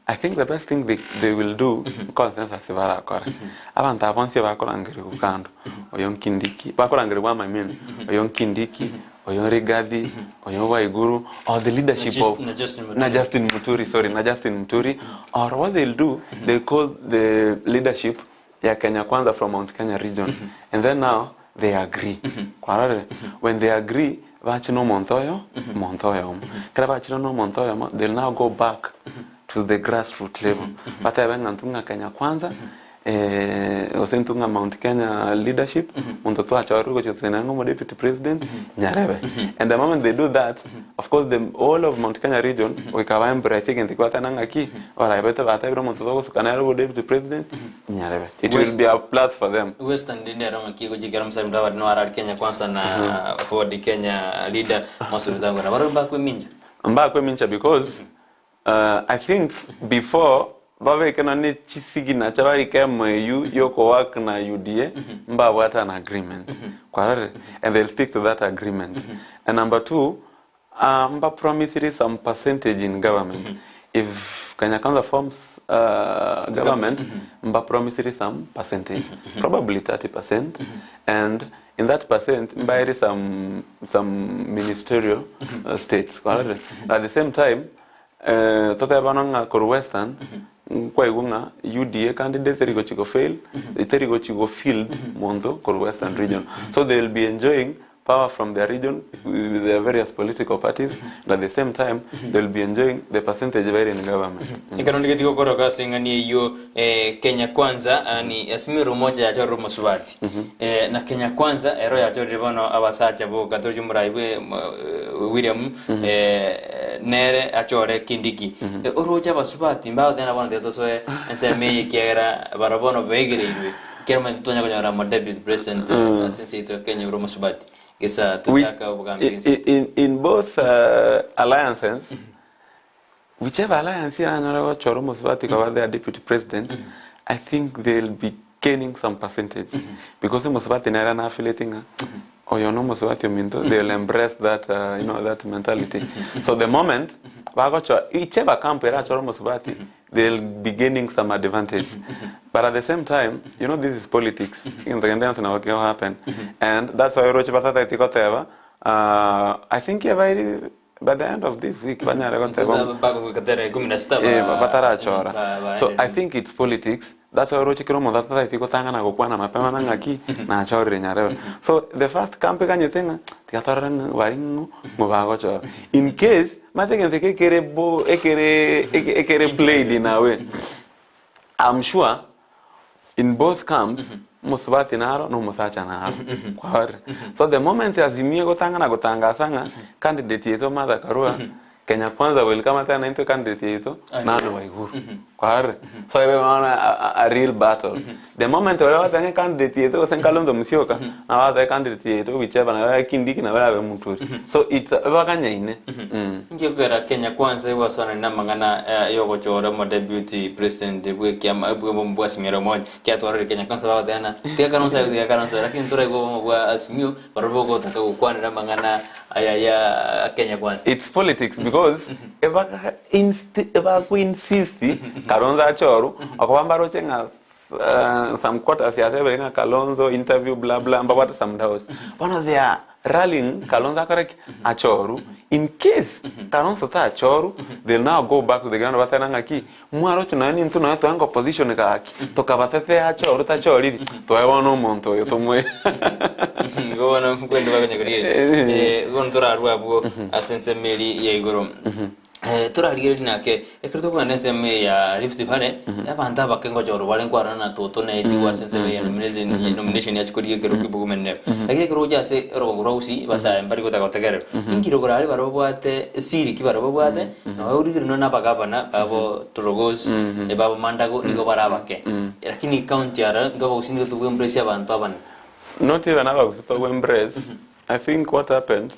I think the best thing they, they will do, consensus barakore. Abanto aba bonsi bakorangerigwa kando, oyo Kindiki, bakorangerigwa ama I mean, oyo Kindiki, oyo Rigathi, oyo Waiguru, or the leadership Na of na Justin Muturi. na Justin Muturi, sorry, na Justin Muturi, or what they'll do, they call the leadership ya Kenya Kwanza from Mount Kenya region. And then now they agree. Kwarorire? When they agree, bachire omonto oyo, omonto oyomo. Ekero bachire na omonto oyomo, they'll now go back to the grassroot level. Batebe ng'a intwe ng'a Kenya Kwanza, gose intwe ng'a Mount Kenya leadership, monto twachorire gochia gotenena ng'a omo deputy president, nyarebe. And the moment they do that, of course the whole of Mount Kenya region, goika ba embrace egento ekio bateba ng'aki, Baraebete batebire omonto togosuka nere obo deputy president nyarebe. It will be a plus for them. Western rende ero ng'aki egochikera Musalia Mudavadi no arari Kenya Kwanza na Ford Kenya leader Moses Wetangula barabwo mbakwemincha. Mbakwemincha because I think before babeke nonye chisignature barike MOU yokowork na UDA mbabwate an agreement. Kwarorire? And they'll stick to that agreement. And number two, Mba promisiri some percentage in government if Kenya Kwanza forms government mba promisiri some percentage probably 30% and in that percent mbaeri some some ministerial states kwarorire at the same time totebe bono ng'a korwa western nkwaigwa ng'a UDA candidate teri gochi go fail teri gochi go field monto korwa western region so they will be enjoying power from their region with their various political parties and at the same time they will be enjoying the percentage baire in government. Ekero ndigeti gokoroka ase eng'ani eyio eh, Kenya Kwanza ani Azimio la Umoja yachorire omosubati eh, na Kenya Kwanza ero yachorire bono abasacha boka tochi omorai bwe mo- eh, William eh, nere achore Kindiki Eh, oroche abasubati mbagoteba bono tiga tosoe ensemo eye ekiagera barabwo bono baigereirwe Ekero omanyete tonya konyora amo deputy president ase ense yaito ya Kenya ore omosubati gesa We, tochaka obogambi in, bw'ense yaito. in, in both alliances, whichever alliance eranyore gochora omosubati koba their deputy president, I think they'll be gaining some percentage because omosubati nere nafeelete ng'a oyo nomosubati ominto, they'll embrace that, you know, that mentality. So the moment bagochora, whichever camp erachore omosubati, they'll be gaining some advantage but at the same time you know this is politics egento kende gionsi nabo kego happen and that's why oroche batatageti goteba ah, I think ebairi by the end of this week banyare goteba Bagoika tarehe kumi na sita Eh, batarachora so I ba- think it's politics that's why oroche kera omonto atatageti gotang'ana gokwana mapema na ng'aki nachorire nyarebe so the first camp eganyete ng'a tiga torore ng'a bari ng'o ng'o bagochora in case Omanyete egento eke ekere bo ekere eke- ekere played in a way. I'm sure in both camps omosubati naro na omosacha naro kwarorire. So the moment Azimio egotang'ana gotangasa ng'a candidate yaito Martha Karua Kenya Kwanza will come tena naintwe candidate yaito Nani Waiguru kwarorire. So ebe bono a, a, a real battle. The moment baria bagoteba ng'a candidate yaito gose Kalonzo Musyoka nabo bagoteba candidate yaito whichever nabo yabe Kindiki nabo yabe Muturi. So it's a baganyaine. Inki gekogera Kenya Kwanza egwaswanani namang'ana yogochora omodeputy president bw'ekiama bw'obomo bwa Azimio la Umoja kiatwarire Kenya Kwanza bagoteba ng'a tiga Kalonzo abe tiga Kalonzo abe lakini ntoraigwe obomo bwa Azimio barobwo bogotaka gokwanera amang'ana aya ya Kenya Kwanza. It's politics because ebaka insti ebakoinsist Kalonzo achorwe okoba mbaroche ng'a some quarters yatebire ng'a Kalonzo interview bla bla mbabwate some doubts. Bono they are rallying Kalonzo akore ki? Achorwe. In case Kalonzo tachorwa they'll now go back to the ground batebe ng'aki mwaroche nonya nintwe nonya twaenga opposition gaki tokabatetea achorwe tachoriri twae bono omonto oyo tomoe Igo bono nkwende bakonya korigereria. Eh, bono torarue abwo ase ensemo eria ya igoro. Torarigererie nake, ekero tokogenda ensemo eye ya Rift Valley, abanto abake ngochorwa bare nkwarora na Toto na Etigwa ase ensemo eye ya nomination nomination yachi korigia ekero kia women rep. Lakini ekero ogocha ase orogongo rwa Gusii, abasae mbari gotaka gotegererwa. Inki rogoro aria baria babwate esiri ki baria babwate, nonya origereria nonya na abagavana babo Torogos, babo Mandago nigo bare abake. Lakini county aro intwe abagusii nigo tobwa embrace abanto abanene. Not even abagusii tobwa embrace, I think what happens,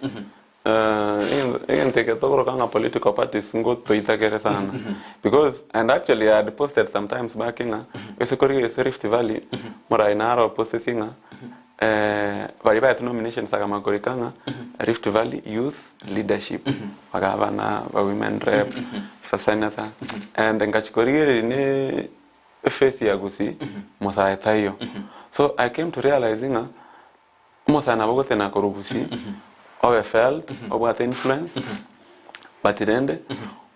Egento eke tokoroka ng'a political parties ngotoitakere sana because and actually I had posted sometimes back ng'a ase korigereria ase Rift Valley morai naro oposteti ng'a baria baetwe nominations akamanya korika ng'a Rift Valley youth leadership bagabana, ba women rep, ba senator and ngachia korigereria ne eface ya Gusii mosae taiyo. So I came to realize ng'a Omosae nabo ogotena korwa gusii, obe felt, obwate influence, but rende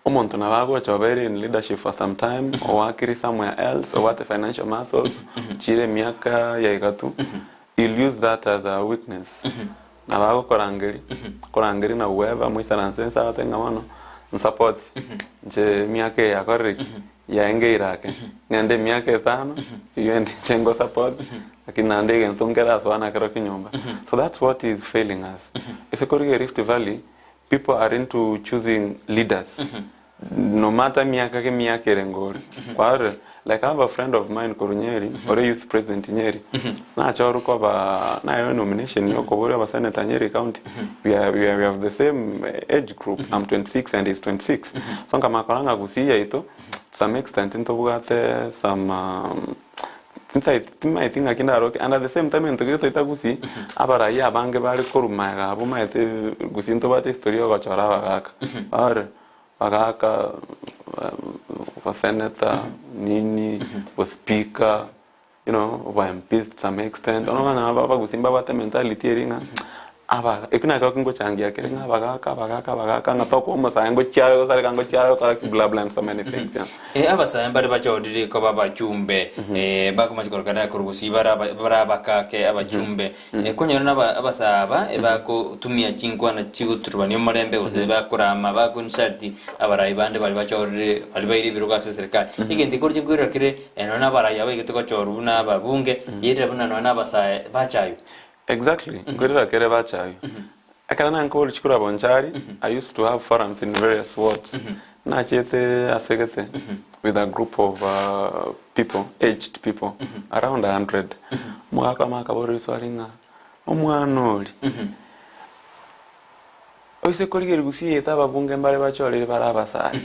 omonto nabo agocha obeire in leadership for some time, owakire somewhere else, obwate financial muscles, ochire emiaka ya igatu, he'll use that as a weakness. Nabo agokorangeria, akorangeria na whoever moisaranse inse agotebi ng'a bono nsupport, inche emiaka eye yakorire ki? Yaengeire ake, ng'ende emiaka etano, eyio ende inche ngosupport, lakini naende egento nkerasoa nakero kinyomba. So that's what is failing us. Ase korigia Rift Valley, people are into choosing leaders, no matter miaka ki miaka ere ngore. Kwarorire? Like I have a friend of mine korwa Nyeri, ore youth president Nyeri, nachorwa koba naewe nomination ya okoboria abasenator Nyeri county, we are, we are, we have the same age group, I'm 26 and he's 26. So nkamanya korora ng'a Gusii yaito to some extent ntobwate some tintaeti timaeti ng'aki ndaroke and at the same time egento keria toita Gusii, abarai abange bare korwa magega abwo omanyete Gusii ntobwate history ya ogochora abagaka, bare bagaka obosenator nini, obospeaker. You know, obo MPs to some extent, bono okonyora abagusii mbabwate mentality eria ng'a aba ekio nakio ngochangia kere ng'a abagaka abagaka abagaka ng'a tokoa omosae ngochiare gosareka ngochiare gokora ki bla bla and so many things yeah. Eh, abasae mbare bachorire koba abachumbe, eh, bakomacha korokana korwa gusii bare aba bare abakake abachumbe. Eh, kwanyora na aba abasae aba ebagotumia chinkwana chigoturubania omorembe gose bakorama bako insult abarai bande baria bachorire baria baire ebirogo ase eserekari. Egento ekero chinkoirora kere nonya na abarai abaigete gochorwa buna ababunge, yerire buna nonya na abasae bachaywe. Exactly, nkoirora kere bachaywe. Ekero nankore chikura Bonchari, I used to have forums in various wards. Nachiete ase gete with a group of people, aged people, around a hundred. Omogaka omo akaboria riswali ng'a, omwana oria, oise korigereria gusii eye ababunge mbare bachorire bare abasae,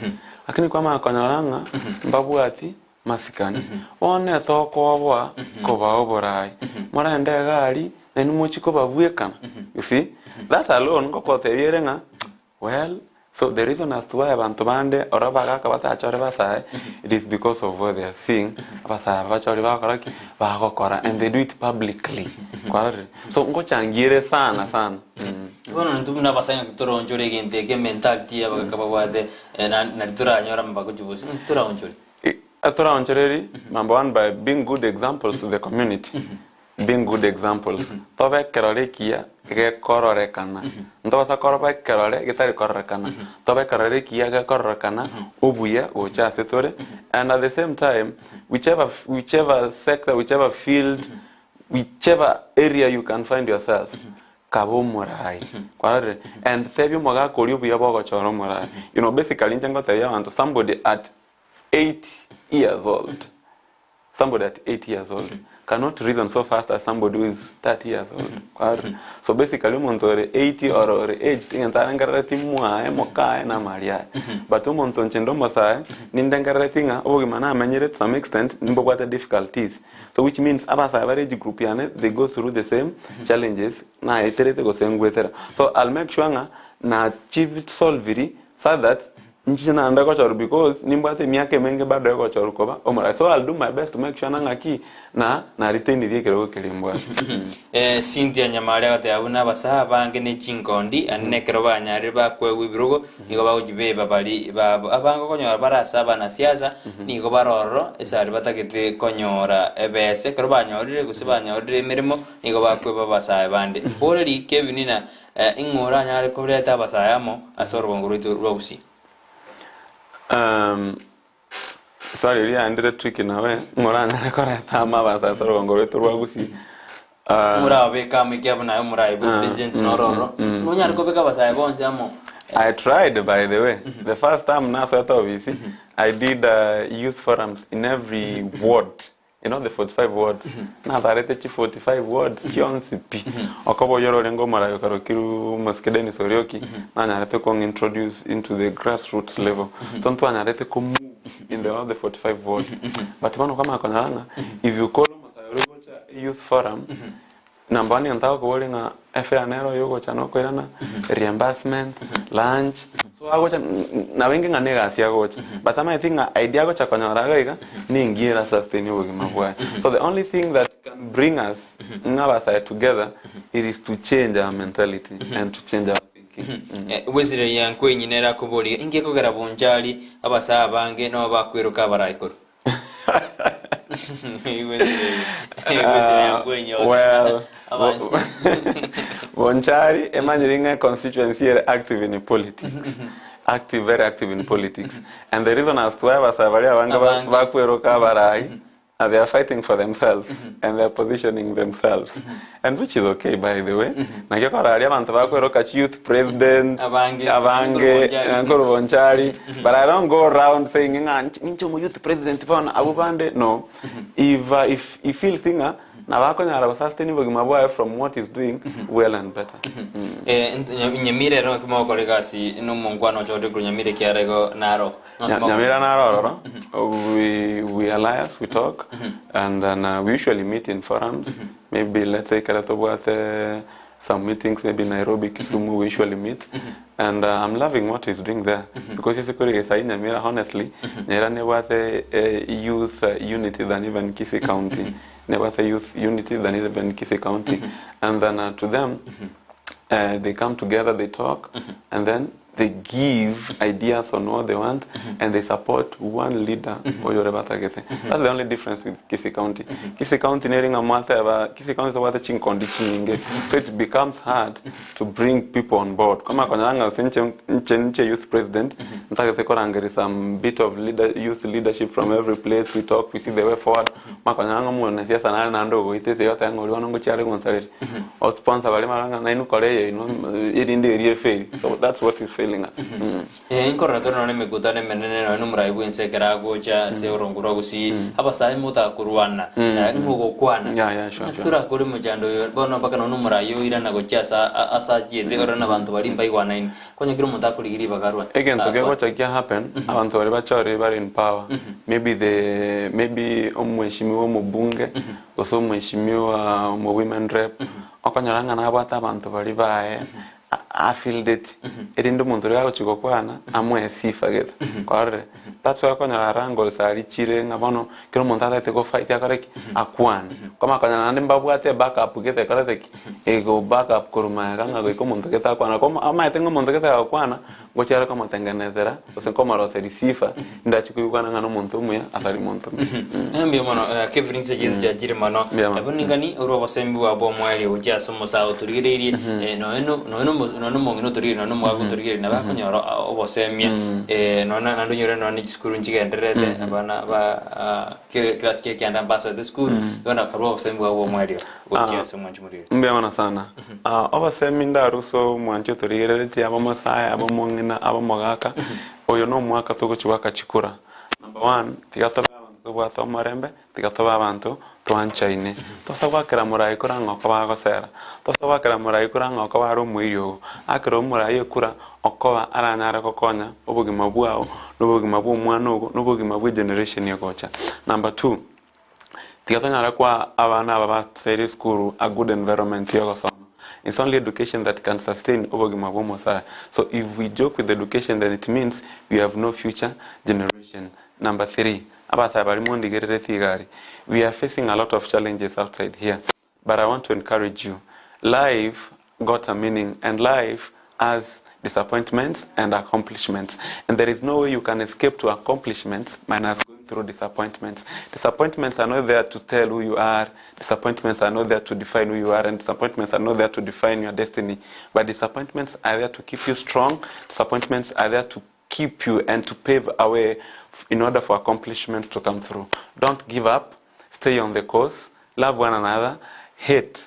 lakini kwamanya konyora ng'a mbabwati masikani. Bono etokoboa kobaa oborai, morende egari nainwe mochie kobabwekana. You see, that alone ngokotebia ere ng'a Well, so the reason as to why abanto bande oro abagaka batachore basae, it is because of what they are seeing, abasae aba bachore bagokora ki? Bagokora and they do it publicly. Kwarorire? So ngochangiere sana sana. Bono intwe buna abasae ng'aki toraonchore egento eke ementality ya abagaka babwate na nari toranyore amabako chibosi, ng'aki toraonchore? Toraonchoreri, number one by being good examples to the community. Being good examples. Tobe ekerore ekiya gekororekana. Ntobasa koroba ekerore getari kororekana. Tobe ekerore ekiya gekororekana obuya gocha ase tore. And at the same time, whichever, whichever sector, whichever field, whichever area you can find yourself, kabe omorai. Kwarorire? And tebia omogaka oria obuya bwa ogochora omorai. You know, basically inche ngotebia abanto, somebody at 8 years old, Somebody at 8 years old cannot reason so fast as somebody who is 30 years old. Kwarora? So basically omonto ore 80 or ore aged egento arengerereti mwaye mokaye na amari aye. But omonto inche inde omosae nindengerereti ng'a obogima namenyire to some extent nimbobwate difficulties. So which means abasae bare age group yane they go through the same challenges naeterete gose ngwetera. So I'll make sure ng'a na chisolviri so that Inche naende gochorwa because nimbwate emiaka emenge bado egochorwa koba omorai so I'll do my best to make sure ng'aki na naretainirie ekerogo keria mbwate. Cynthia Nyamari agateba buna abasae abange ne chinkondi ande nekero banyarire bakoegwa ebirogo nigo bagochibeba bari babo abange okonyora bare ase abanasiasa nigo bare ororo esari batagete konyora ebese ekero banyorire gose banyorire emeremo nigo bakoeba abasae bande. Mboreri Kevin na Ing'o oranyare koreta abasae amo ase orogongo rwaito rwa Gusii? Um, sorry riaendire tricky nawe ng'oranyare koreta amo abanto ase orogongo rwaito rwa Gusii. Ah, Morabeke amo ekiagera buna aye omoraai bwe president noro ororo, nonyare kobeka abasae bonsi amo. I tried by the way. The first time nasoete ofisi, I did youth forums in every ward. You know the 45 wards. Natharete chi 45 wards chionsi pi. Okoba oyore orenge omorai okarokiru Mosike Dennis Orioki, nanyarete kong introduce into the grassroots level. So ntwanyarete ko move in the all the 45 wards. But bono kwamanya konyora ng'a if you call omosae oria ogocha youth forum, Number one egento agokoboria ng'a efare nero yogocha na okoirana, reimbursement, lunch, so agocha nabo inge ng'a na egasi agocha but amaeti ng'a idea agocha konyora iga iga ninki era sustain obogima bwaye. So the only thing that can bring us ng'a abasae together it is to change our mentality and to change our thinking. Bwesireria nkwenyina erakoborie, Inki ekogera bonchari abasae abange nabo bakweroka abarai korwa? Well, Bonchari emanyire ng'a constituency ere active in politics. Active, very active in politics. And the reason as to why abasae baria abange Abange. bakweroka abarai, they are fighting for themselves and they are positioning themselves. And which is okay by the way. Naki okora aria abanto bakweroka chi youth president, Abange, abange, Bonchari. nkoru Bonchari. But I don't go round saying ng'a ninche omo youth president bono abwo bande no. If if he feels ng'a nabo akonyara go sustain obogima bwaye from what he's doing well and better. Nyamira ero naki mogokora egasi na omongwana ochorire korwa Nyamira ekiagera igo naro. Nyamira naro ororo, we alliance, we talk, and then we usually meet in forums, maybe let's say ekero tobwate some meetings maybe Nairobi, Kisumu, we usually meet, and I'm loving what he's doing there, because ase korigereria sahi Nyamira honestly, Nyamira nebwate youth unity than even Kisii County, nebwate youth unity than even Kisii County, and then to them, they come together, they talk, and then they give ideas on what they want and they support one leader oyore batagete. That's the only difference with Kisii County. Kisii County neri ng'a mwateba, Kisii County tobwate chinkondi chinyinge, so it becomes hard to bring people on board. Kwamanya konyora ng'a gose inche inche ninche youth president, ntagete korangeria some bit of leader, youth leadership from every place, we talk, we see the way forward, Kwamanya konyora ng'a omonasiasa nare naende ogoita esegi otebe ng'a oria bono ngochia are gonsareria. O sponsor baria barore ng'a nainwe kora eye inwe erinde eria efail. So that's what is failing us. Eh, nkorora tore nonya nemekutano emenene nonya nomorai bw'ense ekero agocha ase orongo rwa gusii, abasae motakorwana, ng'a ogokwana. Yeah, yeah, sure, Naki sure. torakore omochando oyo bono mpaka nonya omorai oirana gochia ase a- ase achiete orore nabanto baria mbaigwanaini, konya kera omonto akorigia ribaga arwane. Egento Akwane. kegocha kia happen, abanto baria bachorire bare in power, maybe the maybe omweshimiwa omobunge, Gose omweshimiwa omo women rep, okonyora ng'a nabwate abanto baria baye afieldeti, erinde omonto oria agochia gokwana amoe sifa gete, kwarorire? That's why okonyora wrangles aria chire ng'a bono kera omonto atagete go fight akore ki? Akwane. Kwamanya konyora naende mbabwate ebackup gete ekorete ki? Ego backup korwa magega ng'a goika omonto gete akwane. Ko omanyete ng'a omonto gete agokwana, Ngochia are komotengenetera, gose nkomoroseria sifa, indache koigwana ng'a nomonto omuya atari monto omuya. Mbuya mono Kevin inse chiaito chiachire mono. Mbuya mono. Bono ningani orwe obosembi bwao bw'omoerio gochia ase omosae otorigereirie nonya no- nonya nomo- nonya nomong'ina otorigereirie nonya nomogaka otorigereirie nabo akonyora obosemia nonya naende onyore nonya ne chisukuru nchigendererete abana ba class kia ekianda mbasoete esukuru, bono akarua obosembi bwao bw'omoerio gochia ase omwanchi morire. Mbuya mono sana. Obosemi ndaruse omwanchi otorigereretie abe omosae, abe omong'ina, abe omogaka, oyo nomwaka togochia goaka chikura. Number one, tiga tobe abanto tobwate omorembe, tiga tobe abanto twanchaine. Tosa goakera morai kura ng'a okoba agosera, tosa goakera morai kura ng'a okoba are omoiri ogo. Akera omorai ekura okoba aranyare gokonya obogima bwao, na obogima bwa omwana ogo, na obogima bwa egeneration egocha. Number two, Tiga tonyare koa abana aba basoire esukuru a good environment y'ogosoma. It's only education that can sustain obogima bw'omosae. So if we joke with education then it means we have no future generation. Number three, abasae baria mondigereretie iga aria, we are facing a lot of challenges outside here but I want to encourage you, life got a meaning and life has disappointments and accomplishments and there is no way you can escape to accomplishments minus going through disappointments. Disappointments are not there to tell who you are, disappointments are not there to define who you are and disappointments are not there to define your destiny but disappointments are there to keep you strong, disappointments are there to. keep you and to pave a way in order for accomplishments to come through. Don't give up, stay on the course, love one another, hate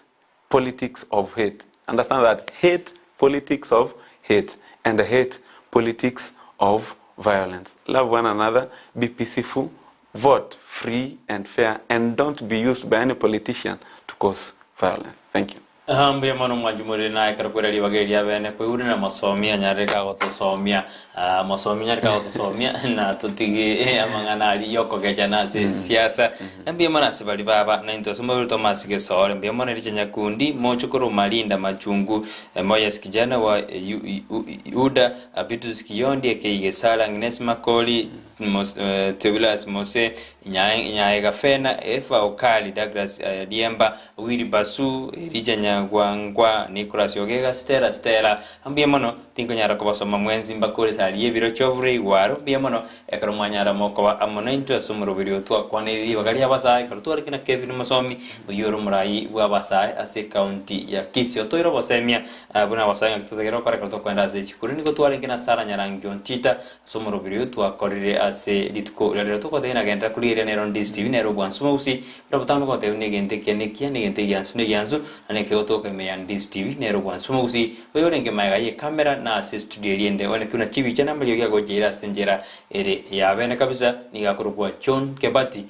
politics of hate. Understand that hate politics of hate and hate politics of violence. Love one another, be peaceful, vote free and fair, and don't be used by any politician to cause violence. Thank you. Aha, mbuya mono mwanchi more naye ekero kwera ribaga eria bene kwaigure na masomi anyarire kagotosomia ah, masomi anyarire kagotosomia na totige eh, amang'ana aria yokogechana ase siasa mbuya mono ase baria baba na intwe ase omobere Thomas Gesore mbuya mono Elisha Nyakundi mochokoro Marinda Machungu eh, Moyes Kijana wa eh, Yu- Yu- Yuda ah, Bitus Kiyondi Ekei Gesara Agnes Makori Mos, eh, Theophilus Mose Nyae Nyaega Fena Efa Okali Douglas eh, Liemba Willy Basu, Elijah Nyagwangwa, Nicholas Ogega, Stella Stella, mbuya mono, tinkonyara kobasoma mwensi mbakore sari y'ebiro chiovure igwaro, mbuya mono, ekero mwanyara mokoba amo naintwe ase omoroberi oyo twakwaneire ribaga ri'abasae, ekero twarenge na Kevin Mosomi, oyio ore omorai bw'abasae ase ecounty ya Kisii, otoire obosemia buna abasae ng'aki totagere gokora ekero tokoenda ase chikura. Nigo twarenge na Sarah Nyarangi Ontita ase omoroberi oyo twakorire ase rituko riria rero togotebia nagenderera korigereria nero Ndisi TV nere obwansu mogusi. Buna botambe gotebia buna egento ekiya nekiya, na egento egiansu negiansu, na nekegotoka ime ya Ndisi TV, nere obwansu bw'omogusii, oyorenge magega y'ekamera na ase estudio eria ende one buna chibicha na amariogi agocha ase enchera ere ya bene kabisa, nigo akorokwa John Kebati.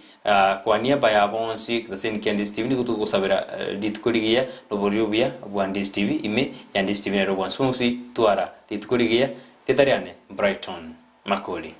Kwa niaba ya bonsi gose kia Ndisi TV nigo togosabera rituko rigiya na oboriri obuya bwa Ndisi TV ime ya Ndisi TV nere obwansu bw'omogusii, twara rituko rigiya ritari ane Brighton Makori.